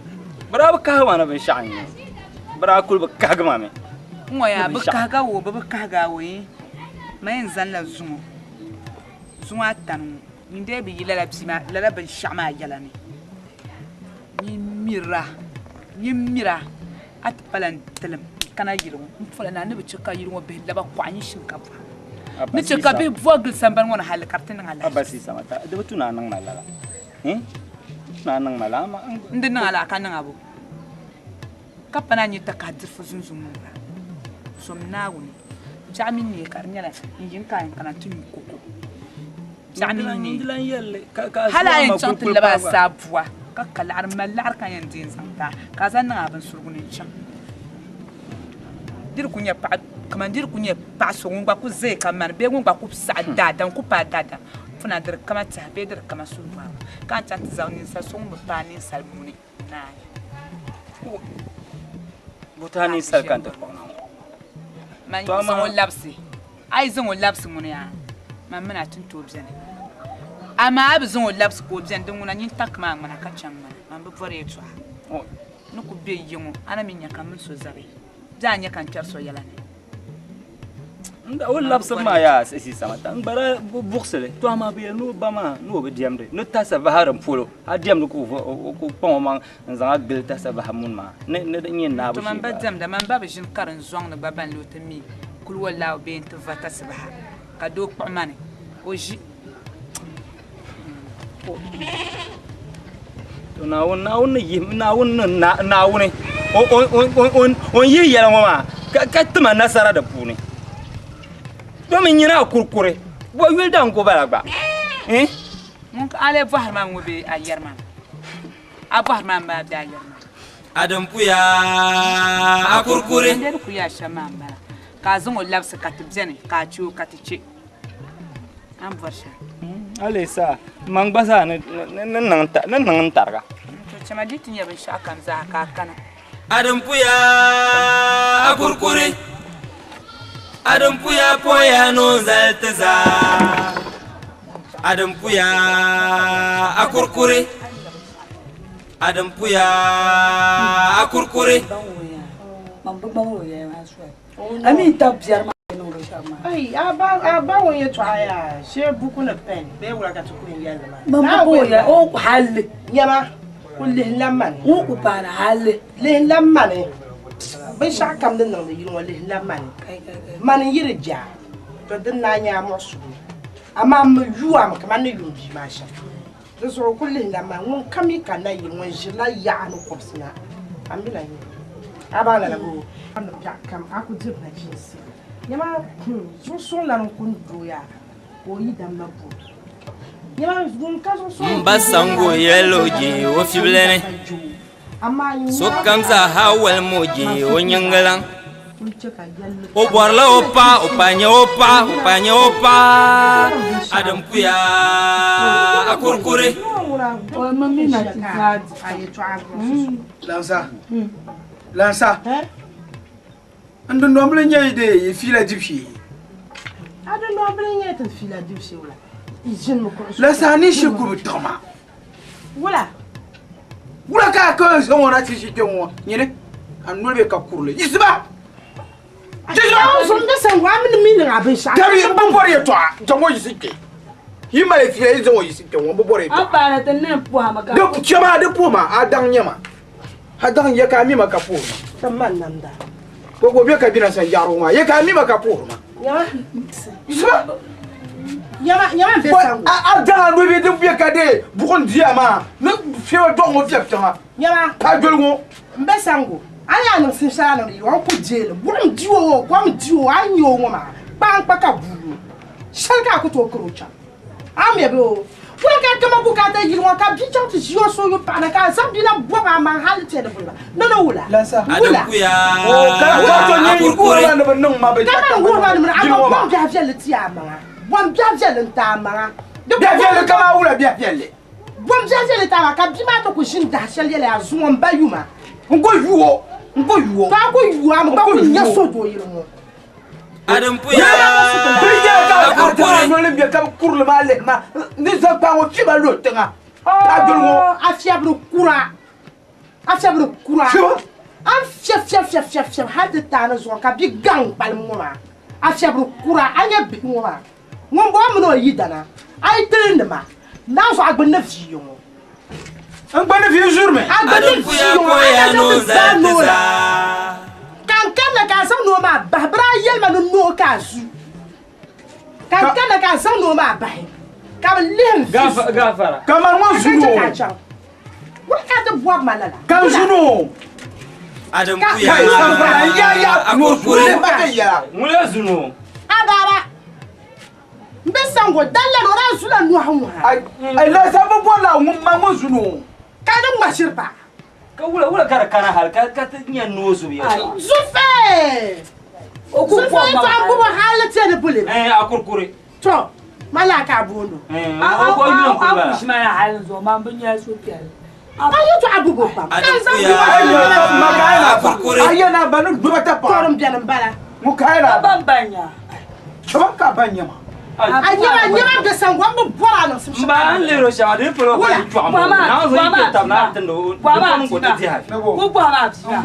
Bɛ daa bi kahigi ma ni binshɛɣu n-nyɛ o. Bɛ daa kuli bi kahigi ma mi. N-ŋɔ yaa, bɛ kahiga o, bɛ bi kahiga o, iin, man yɛn zanila zuŋɔ. Zuŋɔ atani ŋɔ, nyin dee bi yi lala bia maa, lala binshɛɣu maa yɛla ni. Nyin mira, nyin mira, a ti pala n-tilim n-kana yili ŋɔ m-pola na, a ni bi chɛ ka yili ŋɔ bihi laba kɔɣa nyin shim ka bɔhim. Ni chɛ ka bihi bɔhi gili sambani ŋɔ ni halli ka di ti niŋ alahichi. Abba Siisa, di bi tu ni a niŋ ma lala. Di tu ni a niŋ ma lala, amaa n di niŋ a lala ka niŋ a bo? Ka pa ni a nya takahi dirifu zunzun ŋɔ la, zom Naawuni. Biɛɣu mini neei ka di nyɛla n yi n-ka a yɛn kana ti nyu koko. Biɛɣu mini neei. Hali a yɛn chaŋ ti labi a saa bua ka ka laɣiri m-mali laɣiri ka yɛn di n-zaŋ ti a ka a zaŋ niŋ a binsurigu ni n-chaŋ. Di di ku nyɛ paɣa kaman di di ku nyɛ paɣa so ŋun gba ku zaya ka mani bee ŋun gba ku saɣi daadam ku paai daadam puna di di kama tɛha bee di di kama suhugarigu ka a ni chaŋ ti zaŋ ninsal so ŋun bi paai ninsal muni. Naai. Buta ninsal ka n ti kpuɣi na ŋɔ. Man yi zaŋ o labisi, a yi zaŋ o labisi ŋuni yaa, man mini a ti ni tooi beni. Amaa a bi zaŋ o labisi ka o beni, din ŋuna nyin taki maa ŋmana ka chaŋ ŋmana, man bi bɔri yɛltɔɣa. N ni ku be yi ŋɔ, a na mi nya ka m mini so zabi, bee a nya ka n kpɛri so yɛla ni. O labisibu maa yaa siɣisi samata n gba daa buɣisi li to amaa bi yɛli ni o ba maa ni o bi diɛmdi ni tasa vaha din polo a diɛmdi ka o kpaŋ o maŋ n zaŋ a gili tasa vaha muni maa ni ni di nyɛ naabu To man shee ba bala. diɛmda man ba bi ʒini karin zɔŋ ni gba ban lee o ti mi kuli walaahu bee n ti va tasibaha ka doo kpuɣi ma ni o ʒi. To Naawuni, Naawuni ni yihi, Naawuni ni Naawuni o ni yihi yɛla ŋɔ maa ka ti ma nasara di puuni. Domin nyini a kurikuri, bɔ yuli daŋ ka o bala gba. Ŋun ka a lee bɔhiri ma ŋɔ bee a yɛri ma mi? A bɔhiri ma mi maa bee a yɛri ma mi? A din puya a kurikuri. N dee ni kuli yaa shɛm maa m-bala, ka a zaŋ o labisi ka ti beni, ka a che o ka ti che. A ni bɔri shɛli. Hali saa, man gba zaa ni niŋ n tariga. To chama di ti nyɛ binshɛɣu kam zaa ka a kana. A din puya a kurikuri, a din puya poya ni o zali ti zaa. A din puya a kurikuri, a din puya a kurikuri. A mi tab biɛri maa ni niŋdi shɛm maa. Ai, a ba a ba ŋun yɛtɔɣa yaa shee buku ni pɛn bee wula ka ti ku yɛn yɛli li maa. Man bi bo ya o ku halli. Nyama ku lihi la mani. Ŋun ku paana halli. Lihi la mani. Binshɛɣu kam din niŋdi yili ŋɔ lihi la mani. Mani n-yi di jaa to din naa nyɛ a muɣisigu. Amaa m mi yu a mi kamani ni yu m bia maa shɛm. Di zuɣu ku lihi la mani ŋun kam yi kanna yili ŋɔ n-ʒirila yaɣa ni kɔbisi na. A mi lan nyɛ a baŋ lala boo? A ni biɛɣu kam a ku diri nachiinsi. Nyama, zuɣusuŋlana n-ku ni dooya ka o yi damma bo. Nyama, ŋun ka zuɣusuŋ M ba Sango yɛl o je o fibili ni. Sokam zaa ha walim o je o nyiŋgilaŋ. O bɔrila o paɣa, o paɣa nyɛ o paɣa, o paɣa nyɛ o paɣa. A din puya a kurikuri. Lansa, Lansa, n dundɔmbili n-nyɛ yi dee yi fiila dibu shee. A dundɔmbili n-nyɛ ti fiila dibu shee wula? Lansa, a ni shiri ku bi tiɣi ma. Wula? Wula ka a ka zaŋ o na ti ʒi kpe ŋɔ nyini a noli bɛ ka kurili yiɣisiba Dabi n bi bɔri yɛtɔɣa zaŋ o yiɣisi kpe yi mali fiila yi zaŋ o yiɣisi kpe ŋɔ n bi bɔri yɛtɔɣa di chɛma di puhima a daŋ nyɛma a daŋ yɛ ka a mima ka puhima ko bɛ ka bina san yaɣiri ŋɔ yɛ ka a mima ka puhima yiɣisiba. Nyama nyama n be sango. A daŋa nubi din bɛ ka de buɣum diya maa ni fiɛba dɔɣi ŋɔ fiɛbi tiŋa. Nyama. Ka doli ŋɔ. N be sango. A ni yaa niŋ sinshɛli a niŋdi yi o n ku deeli buɣum di o kom di o a ni nya o ŋɔ maa kpaankpa ka buugi o shɛli ka a ku tooi kari o chaŋ a mi bɛ o wula ka kama bukaata yili ŋɔ ka bia chaŋ ti ʒi o sooyu paɣa ni ka a zaŋ bia la bɔbi a maŋ hali ti ni buli ba ni ni wula wula ka man wuhi ba ni mini a ma bɔm biɛhi viɛlli ti a maŋa bɔm biɛhi viɛlli n ti a maŋa Biɛhi viɛlli kaman wula biɛhi viɛlli? Bɔm biɛhi viɛlli ti a maŋa ka bia maa ti ku ʒini dahi shɛli yɛli a zuŋɔ m ba yuma. N ku yu o, n ku yu o. To a ku yu a mi gba ku nya sodoo yili ŋɔ. Adin puya a noli bɛ ka bi kurili maa lihi ma ni zaŋ kpaa ŋɔ fiba lo tiŋa ka doli ŋɔ. A fiɛbiri kura a fiɛbiri kura a ni fiɛb fiɛb fiɛb fiɛb fiɛb hali ti taani zuɣu ka bi gaŋ kpalim ŋɔ maa a fiɛbiri kura a nyɛ bihi ŋɔ maa ŋun bɔŋɔ mini o yidana a yi tilindi ma naa zuɣu a gbunni viiyi ŋɔ. N gbunni viiyi zuri mi. A gbunni viiyi ŋɔ a na zaŋ ti zaa noo la ka n kanna ka a zaŋ noo maa bahi bɛ daa yɛli ma ni noo ka a zu ka n kanna ka a zaŋ noo maa bahi ka bɛ lihi n vi zu. Ka mani ŋɔ zu noo. Ka chaŋ. Wula ka a ti bɔbi ma lala? Ka n zu noo. Adin Ka- puya Ya ya noo zu akurkuri. Ŋuni zu noo. A baaba n be sango dalla ni o daa zula nɔhi ŋɔ ha. Ai lasa bi bɔrila ŋun ma ŋɔ zu noo. Ka di ŋma shiri pa. Ka wula wula ka di kana hali ka ka ti nya noo zubu ya. Zufe! Zufe tɔɣa bubu hali ti ni buli. Eh akurkuri. To mala ka bondo. Eh o ko yuli n kuli bala. A kushima ya hali zuɣu man bi nyɛla suhupiɛlli. A yi tɔɣa bubu pam. Ka n zaŋ puya akurkuri. Ayi na ba ni gbuba ta pa. Tɔrim bɛni n bala. Ŋun ka yɛla. Ban ban nya. Chaba ka ban nyɛma. A nyɛma nyɛma bɛ sango n bi bɔra a niŋsim N ba n lihiri o shɛŋa di polo ka yi chɔɣu mo. Naa zo yi kpɛ tabi naa tindi o di pam ko ti dihi a. Ku bɔhi maa bia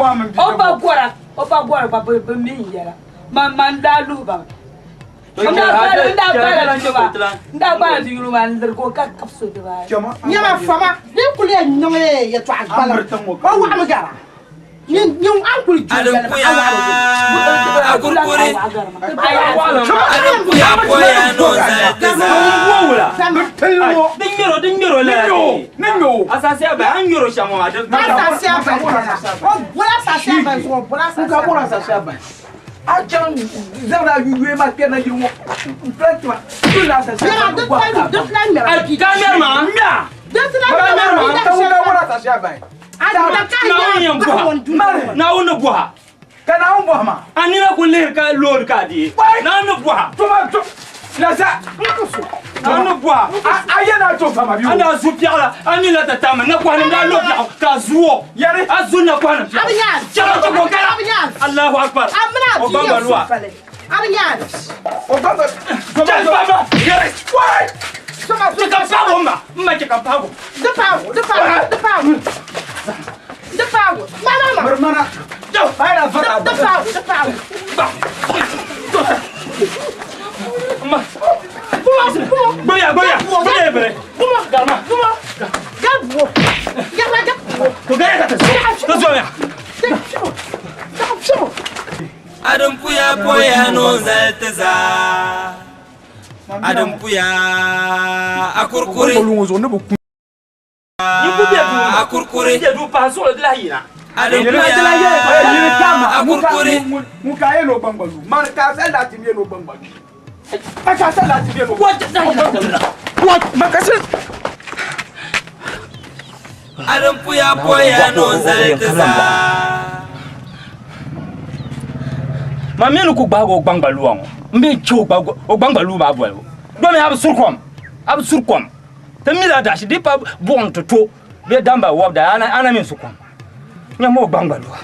o ba gɔra o ba gɔra gba bi mi n yɛla man man daa luhi ba mi n daa gbaala bia maa n daa gbaala bia yino maa n lirigi o ka kabisi o dibaayi. Nyɛma fama din kuli yɛn niŋ yɛltɔɣa gbaliŋ o waɣami gara nyin a ni kuli Adin joli puya a waɣami akurkuri. Adin puya poya no zali ti zaa. Di ŋmɛro di ŋmɛro la. Ni ŋmɛ o. Asasiya ba an ŋmɛro shɛm ŋɔ maa. Asasiya ba o bɔla asasiya ba zuɣu o bɔla N ka bɔra asasiya ba. A chaŋ zaŋla a yuyuya maa kpɛri na yili ŋɔ n filan tima duli asasiya Nyɛma di filan di filan ŋmɛra. Ka ŋmɛri maa. Ŋmɛa. Di filan ŋmɛra Ŋmɛri maa. Ka ŋun ka bɔra asasiya ba. Naawuni yɛn bɔha. Naawuni ni bɔha. Ka Naawuni bɔha maa. A nina ku lihiri ka loori ka a deei. Naawuni ni bɔha. Tuma to lasa. Naawuni ni bɔha. A yɛn na to fama bi o. A na zu piɛɣu la a mi la ti tammi nakɔhinim daa lo piɛɣu ka a zu o. A zu nakɔhinim piɛɣu. A bi nya. Chɛba chɛ ko kala. A bi nya. Allahu akbar. A mini a O bia gbangba yɛn lua. sufali. A bi nya. O gbangba. Chɛ gbangba. Yɛri. Wai. Chɛ ka paagi o ma. N ma chɛ ka paagi o. Di paagu di paagu di paagu di paagu ma ma ma. Miri mana. Bayira fara. Di paagu di paagu. Ma. Gboya gboya. Gboya bere. Bumo Garma. bumo. Ga buo. Garma ga buo. Ko gaya ka ta zo. Ta zo ya. Adin puya poya no zali ti zaa. Adin puya akurkuri. Ni ku bɛ duu ma. Akurkuri. Ni bɛ duu pahi suɣuli di lahi yina. Adin puya akurkuri. Ŋun ka yɛn o gbangba lu. Mani ka sali la ti mi yɛn o gbangba lu. A ka sali la ti mi yɛn o. What? Makasi. Adin puya poya no zali ti zaa. Ma mi ni ku gbaagi o gbangba luwa ŋɔ n bɛ chɛ o gbangba luu maa bolibu domi a bi suri kom a bi suri kom ti mi la dashi di pa buɣum ti to bɛ damba wɔbda ana mi su kom nyɛ ma o gbangba luwa.